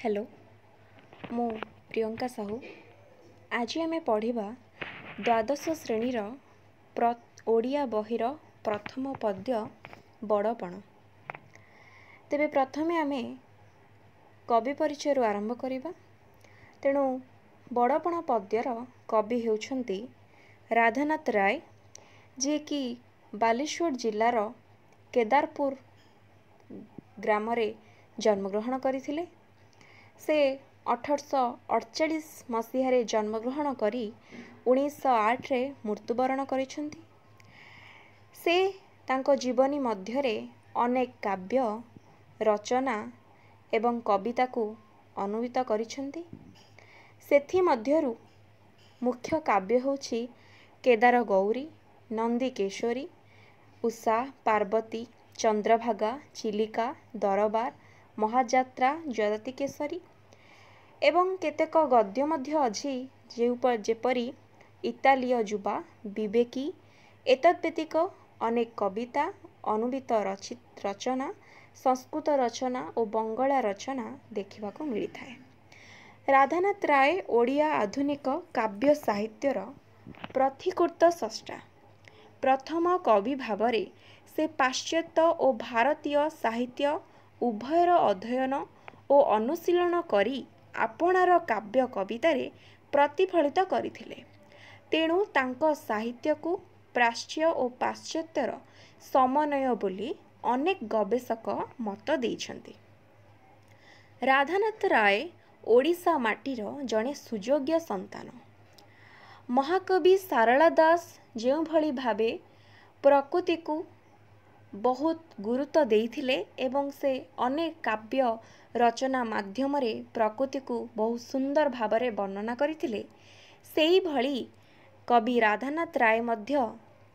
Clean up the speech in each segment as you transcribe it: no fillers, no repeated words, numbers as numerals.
Hello, ମୁଁ ପ୍ରିୟଙ୍କା ସାହୁ। ଆଜି ଆମେ ପଢ଼ିବା ଦ୍ୱାଦଶ ଶ୍ରେଣୀର ଓଡ଼ିଆ ବହିର ପ୍ରଥମ ପଦ୍ୟ ବଡ଼ପଣ। ତେବେ ପ୍ରଥମେ ଆମେ କବି ପରିଚୟରୁ ଆରମ୍ଭ କରିବା। ତେଣୁ ବଡ଼ପଣ ପଦ୍ୟର କବି ହେଉଛନ୍ତି ରାଧାନାଥ ରାୟ, ଯିଏକି ବାଲେଶ୍ୱର ଜିଲ୍ଲାର କେଦାରପୁର ଗ୍ରାମରେ ଜନ୍ମଗ୍ରହଣ କରିଥିଲେ। ସେ 1848 ମସିହାରେ ଜନ୍ମଗ୍ରହଣ କରି 1908ରେ ମୃତ୍ୟୁବରଣ କରିଛନ୍ତି। ସେ ତାଙ୍କ ଜୀବନୀ ମଧ୍ୟରେ ଅନେକ କାବ୍ୟ ରଚନା ଏବଂ କବିତାକୁ ଅନୁଦିତ କରିଛନ୍ତି। ସେଥିମଧ୍ୟରୁ ମୁଖ୍ୟ କାବ୍ୟ ହେଉଛି କେଦାର ଗୌରୀ, ନନ୍ଦିକେଶରୀ, ଉଷା, ପାର୍ବତୀ, ଚନ୍ଦ୍ରଭାଗା, ଚିଲିକା, ଦରବାର, ମହାଯାତ୍ରା, ଯଯାତି କେଶରୀ ଏବଂ କେତେକ ଗଦ୍ୟ ମଧ୍ୟ ଅଛି, ଯେପରି ଇତାଲୀୟ ଯୁବା, ବିବେକୀ। ଏତଦ୍ ବ୍ୟତୀତ ଅନେକ କବିତା, ଅନୁଦିତ ରଚନା, ସଂସ୍କୃତ ରଚନା ଓ ବଙ୍ଗଳା ରଚନା ଦେଖିବାକୁ ମିଳିଥାଏ। ରାଧାନାଥ ରାୟ ଓଡ଼ିଆ ଆଧୁନିକ କାବ୍ୟ ସାହିତ୍ୟର ପଥିକୃତ ସ୍ରଷ୍ଟା। ପ୍ରଥମ କବି ଭାବରେ ସେ ପାଶ୍ଚାତ୍ୟ ଓ ଭାରତୀୟ ସାହିତ୍ୟ ଉଭୟର ଅଧ୍ୟୟନ ଓ ଅନୁଶୀଳନ କରି ଆପଣାର କାବ୍ୟ କବିତାରେ ପ୍ରତିଫଳିତ କରିଥିଲେ। ତେଣୁ ତାଙ୍କ ସାହିତ୍ୟକୁ ପ୍ରାଚ୍ୟ ଓ ପାଶ୍ଚାତ୍ୟର ସମନ୍ୱୟ ବୋଲି ଅନେକ ଗବେଷକ ମତ ଦେଇଛନ୍ତି। ରାଧାନାଥ ରାୟ ଓଡ଼ିଶା ମାଟିର ଜଣେ ସୁଯୋଗ୍ୟ ସନ୍ତାନ। ମହାକବି ସାରଳା ଦାସ ଯେଉଁଭଳି ଭାବେ ପ୍ରକୃତିକୁ ବହୁତ ଗୁରୁତ୍ୱ ଦେଇଥିଲେ ଏବଂ ସେ ଅନେକ କାବ୍ୟ ରଚନା ମାଧ୍ୟମରେ ପ୍ରକୃତିକୁ ବହୁତ ସୁନ୍ଦର ଭାବରେ ବର୍ଣ୍ଣନା କରିଥିଲେ, ସେଇଭଳି କବି ରାଧାନାଥ ରାୟ ମଧ୍ୟ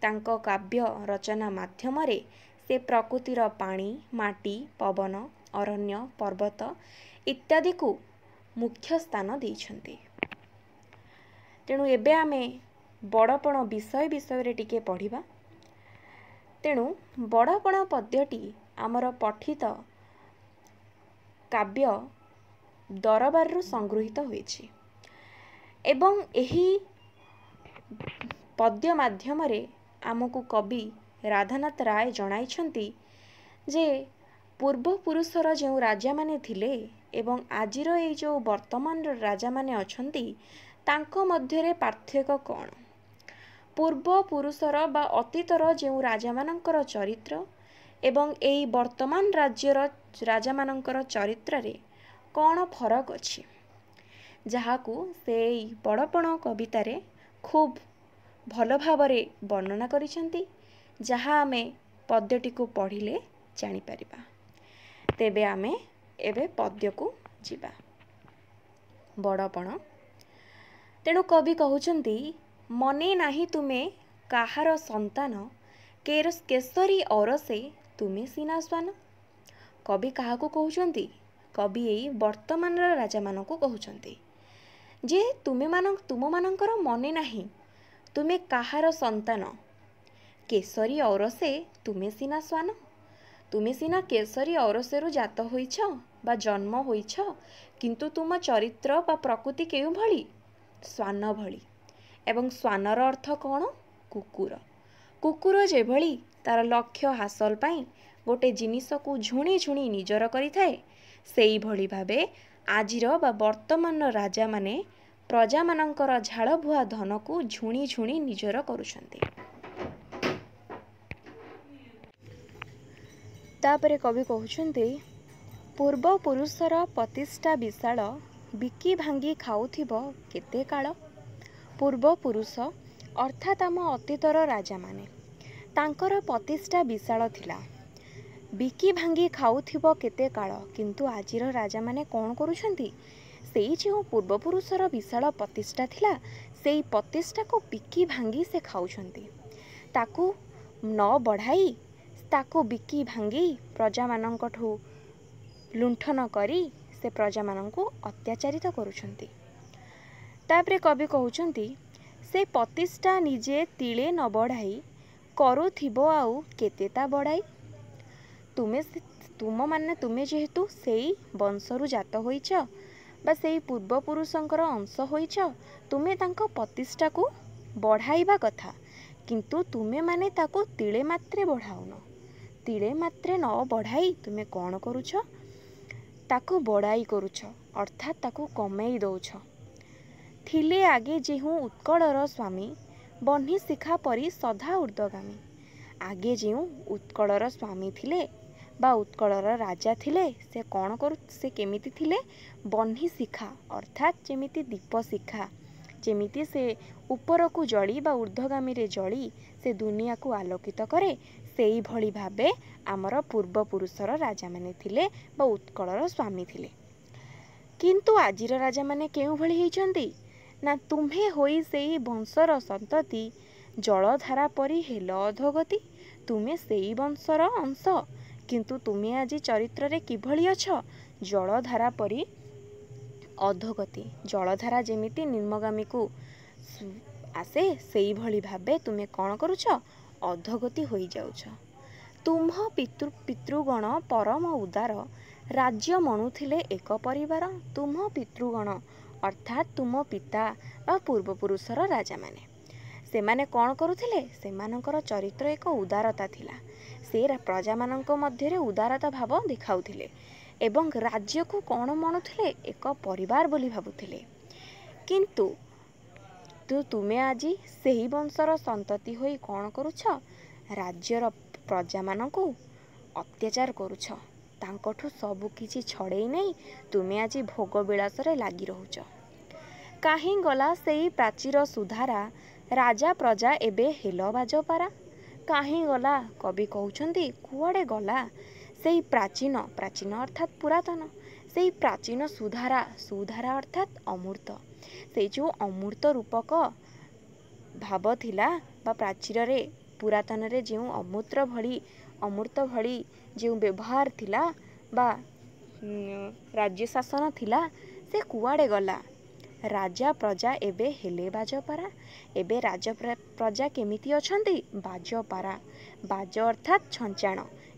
ତାଙ୍କ କାବ୍ୟ ରଚନା ମାଧ୍ୟମରେ ସେ ପ୍ରକୃତିର ପାଣି, ମାଟି, ପବନ, ଅରଣ୍ୟ, ପର୍ବତ ଇତ୍ୟାଦିକୁ ମୁଖ୍ୟ ସ୍ଥାନ ଦେଇଛନ୍ତି। ତେଣୁ ଏବେ ଆମେ ବଡ଼ପଣ ବିଷୟରେ ଟିକେ ପଢ଼ିବା। ତେଣୁ ବଡ଼ପଣ ପଦ୍ୟଟି ଆମର ପଠିତ କାବ୍ୟ ଦରବାରରୁ ସଂଗୃହୀତ ହୋଇଛି ଏବଂ ଏହି ପଦ୍ୟ ମାଧ୍ୟମରେ ଆମକୁ କବି ରାଧାନାଥ ରାୟ ଜଣାଇଛନ୍ତି ଯେ ପୂର୍ବପୁରୁଷର ଯେଉଁ ରାଜାମାନେ ଥିଲେ ଏବଂ ଆଜିର ଏଇ ଯେଉଁ ବର୍ତ୍ତମାନର ରାଜାମାନେ ଅଛନ୍ତି, ତାଙ୍କ ମଧ୍ୟରେ ପାର୍ଥକ୍ୟ କ'ଣ। ପୂର୍ବପୁରୁଷର ବା ଅତୀତର ଯେଉଁ ରାଜାମାନଙ୍କର ଚରିତ୍ର ଏବଂ ଏଇ ବର୍ତ୍ତମାନ ରାଜ୍ୟର ରାଜାମାନଙ୍କର ଚରିତ୍ରରେ କ'ଣ ଫରକ ଅଛି, ଯାହାକୁ ସେ ଏଇ ବଡ଼ପଣ କବିତାରେ ଖୁବ୍ ଭଲ ଭାବରେ ବର୍ଣ୍ଣନା କରିଛନ୍ତି, ଯାହା ଆମେ ପଦ୍ୟଟିକୁ ପଢ଼ିଲେ ଜାଣିପାରିବା। ତେବେ ଆମେ ଏବେ ପଦ୍ୟକୁ ଯିବା। ବଡ଼ପଣ। ତେଣୁ କବି କହୁଛନ୍ତି, ମନେ ନାହିଁ ତୁମେ କାହାର ସନ୍ତାନ, କେଶରୀ ଔରସେ ତୁମେ ସିନା ଶ୍ୱାନ। କବି କାହାକୁ କହୁଛନ୍ତି? କବି ଏଇ ବର୍ତ୍ତମାନର ରାଜାମାନଙ୍କୁ କହୁଛନ୍ତି ଯେ ତୁମମାନଙ୍କର ମନେ ନାହିଁ ତୁମେ କାହାର ସନ୍ତାନ। କେଶରୀ ଔରସେ ତୁମେ ସିନା ଶ୍ୱାନ, ତୁମେ ସିନା କେଶରୀ ଔରସରୁ ଜାତ ହୋଇଛ ବା ଜନ୍ମ ହୋଇଛ, କିନ୍ତୁ ତୁମ ଚରିତ୍ର ବା ପ୍ରକୃତି କେଉଁଭଳି? ଶ୍ୱାନ ଭଳି। ଏବଂ ଶ୍ୱାନର ଅର୍ଥ କ'ଣ? କୁକୁର। କୁକୁର ଯେଭଳି ତାର ଲକ୍ଷ୍ୟ ହାସଲ ପାଇଁ ଗୋଟେ ଜିନିଷକୁ ଝୁଣି ଝୁଣି ନିଜର କରିଥାଏ, ସେଇଭଳି ଭାବେ ଆଜିର ବା ବର୍ତ୍ତମାନର ରାଜାମାନେ ପ୍ରଜାମାନଙ୍କର ଝାଳବୁହା ଧନକୁ ଝୁଣି ଝୁଣି ନିଜର କରୁଛନ୍ତି। ତାପରେ କବି କହୁଛନ୍ତି, ପୂର୍ବପୁରୁଷର ପ୍ରତିଷ୍ଠା ବିଶାଳ, ବିକି ଭାଙ୍ଗି ଖାଉଥିବ କେତେ କାଳ। ପୂର୍ବପୁରୁଷ ଅର୍ଥାତ୍ ଆମ ଅତୀତର ରାଜାମାନେ, ତାଙ୍କର ପ୍ରତିଷ୍ଠା ବିଶାଳ ଥିଲା, ବିକି ଭାଙ୍ଗି ଖାଉଥିବ କେତେ କାଳ। କିନ୍ତୁ ଆଜିର ରାଜାମାନେ କ'ଣ କରୁଛନ୍ତି? ସେଇ ଯେଉଁ ପୂର୍ବପୁରୁଷର ବିଶାଳ ପ୍ରତିଷ୍ଠା ଥିଲା, ସେଇ ପ୍ରତିଷ୍ଠାକୁ ବିକି ଭାଙ୍ଗି ସେ ଖାଉଛନ୍ତି। ତାକୁ ନ ବଢ଼ାଇ ତାକୁ ବିକି ଭାଙ୍ଗି ପ୍ରଜାମାନଙ୍କଠୁ ଲୁଣ୍ଠନ କରି ସେ ପ୍ରଜାମାନଙ୍କୁ ଅତ୍ୟାଚାରିତ କରୁଛନ୍ତି। ତାପରେ କବି କହୁଛନ୍ତି, ସେ ପ୍ରତିଷ୍ଠା ନିଜେ ତିଳେ ନ ବଢ଼ାଇ କରୁଥିବ ଆଉ କେତେ ତା ବଡ଼ାଇ। ତୁମେ ତୁମମାନେ ତୁମେ ଯେହେତୁ ସେଇ ବଂଶରୁ ଜାତ ହୋଇଛ ବା ସେଇ ପୂର୍ବପୁରୁଷଙ୍କର ଅଂଶ ହୋଇଛ, ତୁମେ ତାଙ୍କ ପ୍ରତିଷ୍ଠାକୁ ବଢ଼ାଇବା କଥା, କିନ୍ତୁ ତୁମେମାନେ ତାକୁ ତିଳେ ମାତ୍ରେ ବଢ଼ାଉନ। ତିଳେ ମାତ୍ରେ ନ ବଢ଼ାଇ ତୁମେ କ'ଣ କରୁଛ? ତାକୁ ବଡ଼ାଇ କରୁଛ, ଅର୍ଥାତ୍ ତାକୁ କମେଇ ଦେଉଛ। ଥିଲେ ଆଗେ ଯେହୁଁ ଉତ୍କଳର ସ୍ୱାମୀ, ବହ୍ନି ଶିଖା ପରି ସଦା ଉର୍ଦ୍ଧ୍ୱଗାମୀ। ଆଗେ ଯେଉଁ ଉତ୍କଳର ସ୍ୱାମୀ ଥିଲେ ବା ଉତ୍କଳର ରାଜା ଥିଲେ, ସେ କ'ଣ କରୁ, ସେ କେମିତି ଥିଲେ? ବହ୍ନି ଶିଖା, ଅର୍ଥାତ୍ ଯେମିତି ଦୀପ ଶିଖା, ଯେମିତି ସେ ଉପରକୁ ଜଳି ବା ଉର୍ଦ୍ଧ୍ୱଗାମୀରେ ଜଳି ସେ ଦୁନିଆକୁ ଆଲୋକିତ କରେ, ସେଇଭଳି ଭାବେ ଆମର ପୂର୍ବପୁରୁଷର ରାଜାମାନେ ଥିଲେ ବା ଉତ୍କଳର ସ୍ୱାମୀ ଥିଲେ। କିନ୍ତୁ ଆଜିର ରାଜାମାନେ କେଉଁଭଳି ହେଇଛନ୍ତି ନା, ତୁମ୍ଭେ ହୋଇ ସେଇ ବଂଶର ସନ୍ତତି, ଜଳଧାରା ପରି ହେଲ ଅଧୋଗତି। ତୁମେ ସେଇ ବଂଶର ଅଂଶ, କିନ୍ତୁ ତୁମେ ଆଜି ଚରିତ୍ରରେ କିଭଳି ଅଛ? ଜଳଧାରା ପରି ଅଧୋଗତି। ଜଳଧାରା ଯେମିତି ନିମ୍ନଗାମୀକୁ ଆସେ, ସେଇଭଳି ଭାବେ ତୁମେ କ'ଣ କରୁଛ? ଅଧୋଗତି ହୋଇଯାଉଛ। ତୁମ୍ଭ ପିତୃଗଣ ପରମ ଉଦାର, ରାଜ୍ୟ ମଣୁଥିଲେ ଏକ ପରିବାର। ତୁମ ପିତୃଗଣ ଅର୍ଥାତ୍ ତୁମ ପିତା ବା ପୂର୍ବପୁରୁଷର ରାଜାମାନେ, ସେମାନେ କ'ଣ କରୁଥିଲେ? ସେମାନଙ୍କର ଚରିତ୍ର ଏକ ଉଦାରତା ଥିଲା। ସେ ପ୍ରଜାମାନଙ୍କ ମଧ୍ୟରେ ଉଦାରତା ଭାବ ଦେଖାଉଥିଲେ ଏବଂ ରାଜ୍ୟକୁ କ'ଣ ମଣୁଥିଲେ? ଏକ ପରିବାର ବୋଲି ଭାବୁଥିଲେ। କିନ୍ତୁ ତୁମେ ଆଜି ସେହି ବଂଶର ସନ୍ତତି ହୋଇ କ'ଣ କରୁଛ? ରାଜ୍ୟର ପ୍ରଜାମାନଙ୍କୁ ଅତ୍ୟାଚାର କରୁଛ। ତାଙ୍କଠୁ ସବୁ କିଛି ଛଡ଼େଇ ନେଇ ତୁମେ ଆଜି ଭୋଗ ବିଳାସରେ ଲାଗି ରହୁଛ। କାହିଁ ଗଲା ସେଇ ପ୍ରାଚୀର ସୁଧାରା, ରାଜା ପ୍ରଜା ଏବେ ହେଲ ବାଜପାରା। କାହିଁ ଗଲା, କବି କହୁଛନ୍ତି କୁଆଡ଼େ ଗଲା ସେଇ ପ୍ରାଚୀନ, ପ୍ରାଚୀନ ଅର୍ଥାତ୍ ପୁରାତନ, ସେଇ ପ୍ରାଚୀନ ସୁଧାରା, ସୁଧାରା ଅର୍ଥାତ୍ ଅମୃତ, ସେଇ ଯେଉଁ ଅମୃତ ରୂପକ ଭାବ ଥିଲା ବା ପ୍ରାଚୀରରେ ପୁରାତନରେ ଯେଉଁ ଅମୃତ ଭଳି ଯେଉଁ ବ୍ୟବହାର ଥିଲା ବା ରାଜ୍ୟ ଶାସନ ଥିଲା, ସେ କୁଆଡ଼େ ଗଲା? ରାଜା ପ୍ରଜା ଏବେ ହେଲେ ବାଜପାରା। ଏବେ ରାଜ ପ୍ରଜା କେମିତି ଅଛନ୍ତି? ବାଜପାରା। ବାଜ ଅର୍ଥାତ୍ ଛଞ୍ଚାଣ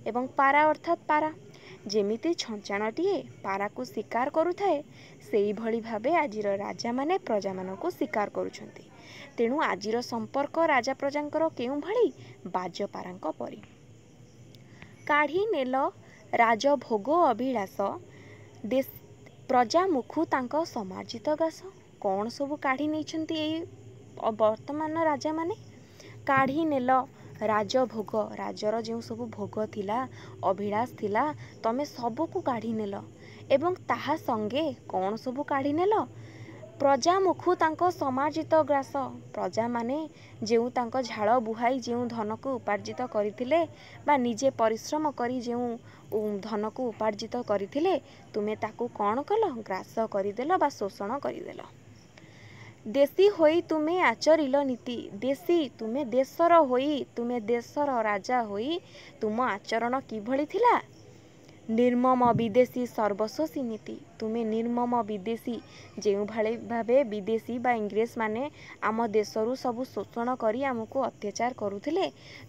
ଏବଂ ପାରା ଅର୍ଥାତ୍ ପାରା। ଯେମିତି ଛଞ୍ଚାଣଟିଏ ପାରାକୁ ଶିକାର କରୁଥାଏ, ସେଇଭଳି ଭାବେ ଆଜିର ରାଜାମାନେ ପ୍ରଜାମାନଙ୍କୁ ଶିକାର କରୁଛନ୍ତି। ତେଣୁ ଆଜିର ସମ୍ପର୍କ ରାଜା ପ୍ରଜାଙ୍କର କେଉଁଭଳି? ବାଜପାରାଙ୍କ ପରି। କାଢ଼ି ନେଲ ରାଜଭୋଗ ଅଭିଳାଷ, ପ୍ରଜା ମୁଖୁ ତାଙ୍କ ସମାର୍ଜିତ ଗ୍ରାସ। କ'ଣ ସବୁ କାଢ଼ି ନେଇଛନ୍ତି ଏଇ ବର୍ତ୍ତମାନର ରାଜାମାନେ? କାଢ଼ି ନେଲ ରାଜଭୋଗ, ରାଜର ଯେଉଁ ସବୁ ଭୋଗ ଥିଲା, ଅଭିଳାଷ ଥିଲା, ତମେ ସବୁକୁ କାଢ଼ି ନେଲ ଏବଂ ତାହା ସଙ୍ଗେ କ'ଣ ସବୁ କାଢ଼ି ନେଲ? ପ୍ରଜା ମୁଖୁ ତାଙ୍କ ସମାର୍ଜିତ ଗ୍ରାସ। ପ୍ରଜାମାନେ ଯେଉଁ ତାଙ୍କ ଝାଳ ବୁହାଇ ଯେଉଁ ଧନକୁ ଉପାର୍ଜିତ କରିଥିଲେ ବା ନିଜେ ପରିଶ୍ରମ କରି ଯେଉଁ ଧନକୁ ଉପାର୍ଜିତ କରିଥିଲେ, ତୁମେ ତାକୁ କ'ଣ କଲ? ଗ୍ରାସ କରିଦେଲ ବା ଶୋଷଣ କରିଦେଲ। ଦେଶୀ ହୋଇ ତୁମେ ଆଚରିଲ ନୀତି। ଦେଶୀ, ତୁମେ ଦେଶର ହୋଇ, ତୁମେ ଦେଶର ରାଜା ହୋଇ ତୁମ ଆଚରଣ କିଭଳି ଥିଲା? ନିର୍ମମ ବିଦେଶୀ ସର୍ବଶୋଷୀ ନୀତି। ତୁମେ ନିର୍ମମ ବିଦେଶୀ, ଯେଉଁଭଳି ଭାବେ ବିଦେଶୀ ବା ଇଂରେଜମାନେ ଆମ ଦେଶରୁ ସବୁ ଶୋଷଣ କରି ଆମକୁ ଅତ୍ୟାଚାର କରୁଥିଲେ,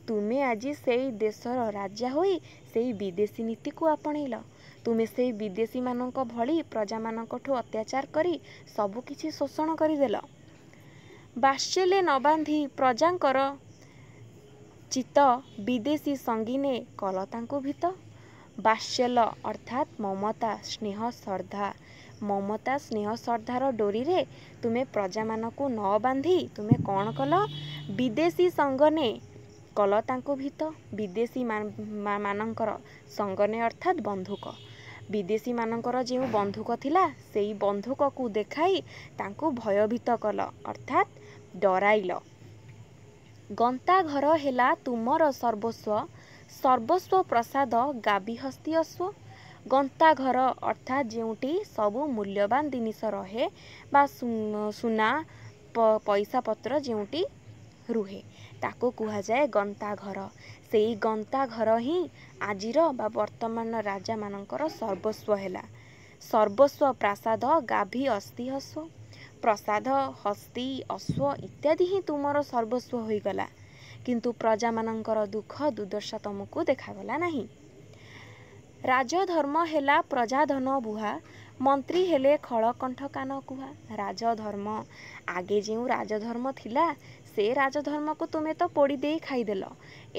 ତୁମେ ଆଜି ସେଇ ଦେଶର ରାଜା ହୋଇ ସେଇ ବିଦେଶୀ ନୀତିକୁ ଆପଣେଇଲ। ତୁମେ ସେଇ ବିଦେଶୀମାନଙ୍କ ଭଳି ପ୍ରଜାମାନଙ୍କଠୁ ଅତ୍ୟାଚାର କରି ସବୁକିଛି ଶୋଷଣ କରିଦେଲ। ବାତ୍ସଲ୍ୟେ ନ ବାନ୍ଧି ପ୍ରଜାଙ୍କର ଚିତ୍ତ, ବିଦେଶୀ ସଙ୍ଗିନେ କଲ ତାଙ୍କୁ ଭୀତ। ବାତ୍ସଲ୍ୟ ଅର୍ଥାତ୍ ମମତା, ସ୍ନେହ, ଶ୍ରଦ୍ଧା। ମମତା, ସ୍ନେହ, ଶ୍ରଦ୍ଧାର ଡୋରିରେ ତୁମେ ପ୍ରଜାମାନଙ୍କୁ ନ ବାନ୍ଧି ତୁମେ କ'ଣ କଲ? ବିଦେଶୀ ସଙ୍ଗନେ କଲ ତାଙ୍କୁ ଭୀତ। ବିଦେଶୀ ମାନଙ୍କର ସଙ୍ଗନେ ଅର୍ଥାତ୍ ବନ୍ଧୁକ। ବିଦେଶୀମାନଙ୍କର ଯେଉଁ ବନ୍ଧୁକ ଥିଲା, ସେଇ ବନ୍ଧୁକକୁ ଦେଖାଇ ତାଙ୍କୁ ଭୟଭୀତ କଲ, ଅର୍ଥାତ୍ ଡରାଇଲ। ଗନ୍ତାଘର ହେଲା ତୁମର ସର୍ବସ୍ୱ, ସର୍ବସ୍ୱ ପ୍ରସାଦ ଗାବି ହସ୍ତି ଅଶ୍ୱ। ଗନ୍ତାଘର ଅର୍ଥାତ୍ ଯେଉଁଠି ସବୁ ମୂଲ୍ୟବାନ ଜିନିଷ ରହେ ବା ସୁନା ପଇସା ପତ୍ର ଯେଉଁଠି ରୁହେ, ତାକୁ କୁହାଯାଏ ଗନ୍ତାଘର। ସେଇ ଗନ୍ତାଘର ହିଁ ଆଜିର ବା ବର୍ତ୍ତମାନ ରାଜାମାନଙ୍କର ସର୍ବସ୍ୱ ହେଲା। ସର୍ବସ୍ୱ ପ୍ରାସାଦ ଗାଭୀ ଅସ୍ଥି ଅଶ୍ୱ। ପ୍ରସାଦ, ହସ୍ତି, ଅଶ୍ୱ ଇତ୍ୟାଦି ହିଁ ତୁମର ସର୍ବସ୍ୱ ହୋଇଗଲା, କିନ୍ତୁ ପ୍ରଜାମାନଙ୍କର ଦୁଃଖ ଦୁର୍ଦ୍ଦଶା ତୁମକୁ ଦେଖାଗଲା ନାହିଁ। ରାଜଧର୍ମ ହେଲା ପ୍ରଜାଧନ ବୁହା, ମନ୍ତ୍ରୀ ହେଲେ ଖଳକଣ୍ଠ କାନ କୁହା। ରାଜଧର୍ମ, ଆଗେ ଯେଉଁ ରାଜଧର୍ମ ଥିଲା ସେ ରାଜଧର୍ମକୁ ତୁମେ ତ ପୋଡ଼ି ଦେଇ ଖାଇଦେଲ।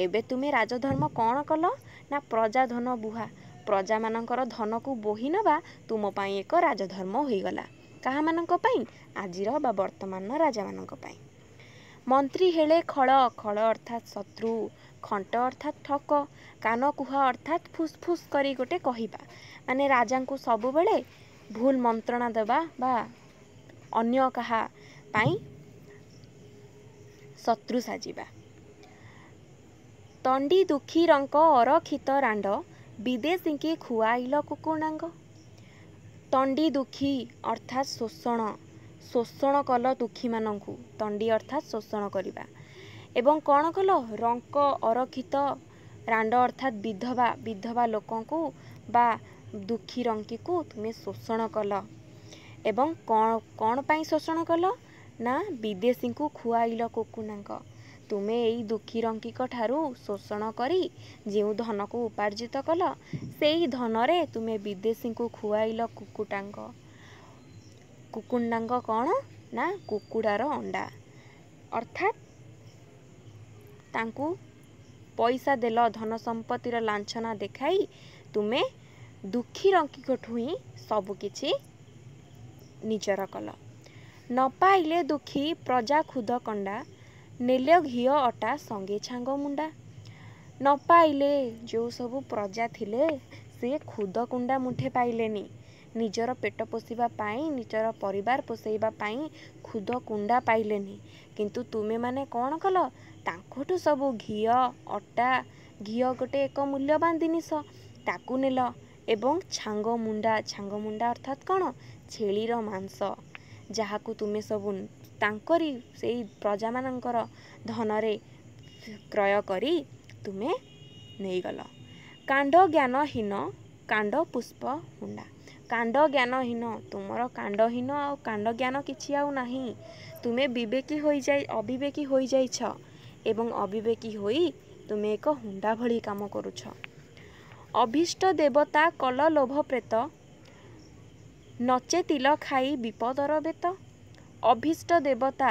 ଏବେ ତୁମେ ରାଜଧର୍ମ କ'ଣ କଲ ନା ପ୍ରଜାଧନ ବୁହା, ପ୍ରଜାମାନଙ୍କର ଧନକୁ ବୋହି ନେବା ତୁମ ପାଇଁ ଏକ ରାଜଧର୍ମ ହୋଇଗଲା। କାହାମାନଙ୍କ ପାଇଁ? ଆଜିର ବା ବର୍ତ୍ତମାନର ରାଜାମାନଙ୍କ ପାଇଁ। ମନ୍ତ୍ରୀ ହେଲେ ଖଳ, ଖଳ ଅର୍ଥାତ୍ ଶତ୍ରୁ, ଖଣ୍ଟ ଅର୍ଥାତ୍ ଠକ, କାନକୁହା ଅର୍ଥାତ୍ ଫୁସ୍ ଫୁସ୍ କରି ଗୋଟେ କହିବା, ମାନେ ରାଜାଙ୍କୁ ସବୁବେଳେ ଭୁଲ ମନ୍ତ୍ରଣା ଦେବା ବା ଅନ୍ୟ କାହା ପାଇଁ ଶତ୍ରୁ ସାଜିବା। ତଣ୍ଡି ଦୁଃଖୀ ରଙ୍କ ଅରକ୍ଷିତ ରାଣ୍ଡ, ବିଦେଶୀଙ୍କି ଖୁଆଇଲ କୁକୁଡ଼ାଙ୍ଗ। ତଣ୍ଡି ଦୁଃଖୀ ଅର୍ଥାତ୍ ଶୋଷଣ, ଶୋଷଣ କଲ ଦୁଃଖୀମାନଙ୍କୁ। ତଣ୍ଡି ଅର୍ଥାତ୍ ଶୋଷଣ କରିବା, ଏବଂ କ'ଣ କଲ? ରଙ୍କ ଅରକ୍ଷିତ ରାଣ୍ଡ ଅର୍ଥାତ୍ ବିଧବା, ବିଧବା ଲୋକଙ୍କୁ ବା ଦୁଃଖୀ ରଙ୍କିକୁ ତୁମେ ଶୋଷଣ କଲ। ଏବଂ କ'ଣ ପାଇଁ ଶୋଷଣ କଲ ନା ବିଦେଶୀଙ୍କୁ ଖୁଆଇଲ କୁକୁଡ଼ାଙ୍କ। ତୁମେ ଏଇ ଦୁଃଖୀ ରଙ୍କିଙ୍କ ଠାରୁ ଶୋଷଣ କରି ଯେଉଁ ଧନକୁ ଉପାର୍ଜିତ କଲ, ସେଇ ଧନରେ ତୁମେ ବିଦେଶୀଙ୍କୁ ଖୁଆଇଲ କୁକୁଟାଙ୍କ। କୁକୁଣ୍ଡାଙ୍କ କ'ଣ ନା କୁକୁଡ଼ାର ଅଣ୍ଡା, ଅର୍ଥାତ୍ ତାଙ୍କୁ ପଇସା ଦେଲ, ଧନ ସମ୍ପତ୍ତିର ଲାଞ୍ଛନା ଦେଖାଇ ତୁମେ ଦୁଃଖୀ ରଙ୍କିଙ୍କଠୁ ହିଁ ସବୁକିଛି ନିଜର କଲ। ନ ପାଇଲେ ଦୁଃଖୀ ପ୍ରଜା ଖୁଦ କଣ୍ଡା, ନେଲେ ଘିଅ ଅଟା ସଙ୍ଗେ ଛାଙ୍ଗ ମୁଣ୍ଡା। ନ ପାଇଲେ, ଯେଉଁ ସବୁ ପ୍ରଜା ଥିଲେ ସେ ଖୁଦ କୁଣ୍ଡା ମୁଠେ ପାଇଲେନି। ନିଜର ପେଟ ପୋଷିବା ପାଇଁ, ନିଜର ପରିବାର ପୋଷେଇବା ପାଇଁ ଖୁଦ କୁଣ୍ଡା ପାଇଲେନି। କିନ୍ତୁ ତୁମେମାନେ କ'ଣ କଲ? ତାଙ୍କଠୁ ସବୁ ଘିଅ ଅଟା, ଘିଅ ଗୋଟେ ଏକ ମୂଲ୍ୟବାନ ଜିନିଷ, ତାକୁ ନେଲ, ଏବଂ ଛାଙ୍ଗ ମୁଣ୍ଡା, ଛାଙ୍ଗ ମୁଣ୍ଡା ଅର୍ଥାତ୍ କ'ଣ? ଛେଳିର ମାଂସ, ଯାହାକୁ ତୁମେ ସବୁ ତାଙ୍କରି ସେଇ ପ୍ରଜାମାନଙ୍କର ଧନରେ କ୍ରୟ କରି ତୁମେ ନେଇଗଲ। କାଣ୍ଡ ଜ୍ଞାନହୀନ କାଣ୍ଡ ପୁଷ୍ପ ହୁଣ୍ଡା। କାଣ୍ଡ ଜ୍ଞାନହୀନ, ତୁମର କାଣ୍ଡହୀନ ଆଉ କାଣ୍ଡ ଜ୍ଞାନ କିଛି ଆଉ ନାହିଁ। ତୁମେ ବିବେକୀ ହୋଇଯାଇ ଅବିବେକୀ ହୋଇଯାଇଛ, ଏବଂ ଅବିବେକୀ ହୋଇ ତୁମେ ଏକ ହୁଣ୍ଡା ଭଳି କାମ କରୁଛ। ଅଭୀଷ୍ଟ ଦେବତା କଲ ଲୋଭ ପ୍ରେତ, ନଚେତିଲ ଖାଇ ବିପଦର ବେତ। ଅଭୀଷ୍ଟ ଦେବତା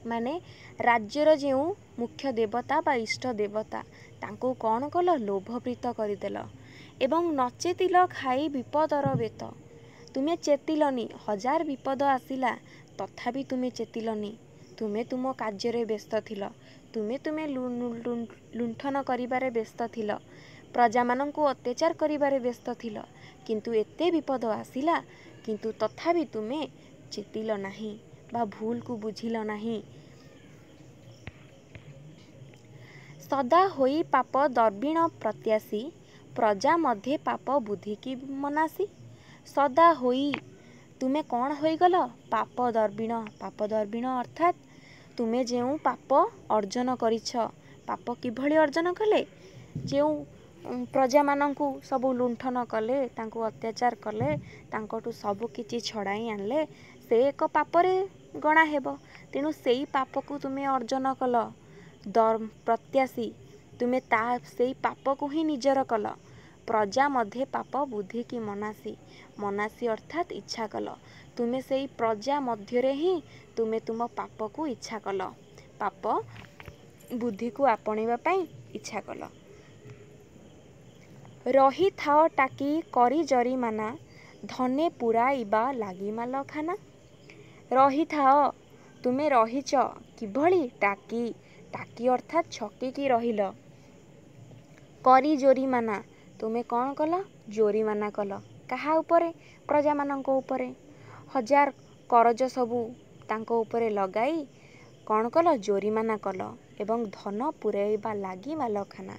ମାନେ ରାଜ୍ୟର ଯେଉଁ ମୁଖ୍ୟ ଦେବତା ବା ଇଷ୍ଟ ଦେବତା, ତାଙ୍କୁ କ'ଣ କଲ? ଲୋଭପ୍ରୀତ କରିଦେଲ। ଏବଂ ନଚେତିଲ ଖାଇ ବିପଦର ବେତ, ତୁମେ ଚେତିଲନି, ହଜାର ବିପଦ ଆସିଲା ତଥାପି ତୁମେ ଚେତିଲନି। ତୁମେ ତୁମ କାର୍ଯ୍ୟରେ ବ୍ୟସ୍ତ ଥିଲ, ତୁମେ ତୁମେ ଲୁଣ୍ଠନ କରିବାରେ ବ୍ୟସ୍ତ ଥିଲ, ପ୍ରଜାମାନଙ୍କୁ ଅତ୍ୟାଚାର କରିବାରେ ବ୍ୟସ୍ତ ଥିଲ। କିନ୍ତୁ ଏତେ ବିପଦ ଆସିଲା, କିନ୍ତୁ ତଥାପି ତୁମେ ଚେତିଲ ନାହିଁ ବା ଭୁଲକୁ ବୁଝିଲ ନାହିଁ। ସଦା ହୋଇ ପାପ ଦର୍ବିଣ ପ୍ରତ୍ୟାଶୀ, ପ୍ରଜା ମଧ୍ୟେ ପାପ ବୁଦ୍ଧିକି ମନାସି। ସଦା ହୋଇ ତୁମେ କ'ଣ ହୋଇଗଲ? ପାପ ଦର୍ବିଣ। ପାପ ଦର୍ବିଣ ଅର୍ଥାତ୍ ତୁମେ ଯେଉଁ ପାପ ଅର୍ଜନ କରିଛ। ପାପ କିଭଳି ଅର୍ଜନ କଲେ? ଯେଉଁ ପ୍ରଜାମାନଙ୍କୁ ସବୁ ଲୁଣ୍ଠନ କଲେ, ତାଙ୍କୁ ଅତ୍ୟାଚାର କଲେ, ତାଙ୍କଠୁ ସବୁ କିଛି ଛଡ଼ାଇ ଆଣିଲେ, ସେ ଏକ ପାପରେ ଗଣା ହେବ। ତେଣୁ ସେଇ ପାପକୁ ତୁମେ ଅର୍ଜନ କଲ। ପ୍ରତ୍ୟାଶୀ, ତୁମେ ତା ସେଇ ପାପକୁ ହିଁ ନିଜର କଲ। ପ୍ରଜା ମଧ୍ୟେ ପାପ ବୁଦ୍ଧିକି ମନାସି, ମନାସି ଅର୍ଥାତ୍ ଇଚ୍ଛା କଲ। ତୁମେ ସେଇ ପ୍ରଜା ମଧ୍ୟରେ ହିଁ ତୁମେ ତୁମ ପାପକୁ ଇଚ୍ଛା କଲ, ପାପ ବୁଦ୍ଧିକୁ ଆପଣେଇବା ପାଇଁ ଇଚ୍ଛା କଲ। ରହିଥାଅ ଟାକି କରି ଜରିମାନା, ଧନେ ପୁରାଇବା ଲାଗି ମାଲଖାନା। ରହିଥାଅ, ତୁମେ ରହିଛ କିଭଳି? ଟାକି, ଟାକି ଅର୍ଥାତ୍ ଛକିକି ରହିଲ। କରି ଜୋରିମାନା, ତୁମେ କ'ଣ କଲ? ଜୋରିମାନା କଲ। କାହା ଉପରେ? ପ୍ରଜାମାନଙ୍କ ଉପରେ। ହଜାର କରଜ ସବୁ ତାଙ୍କ ଉପରେ ଲଗାଇ କ'ଣ କଲ? ଜୋରିମାନା କଲ। ଏବଂ ଧନ ପୁରାଇବା ଲାଗି ମାଲଖାନା,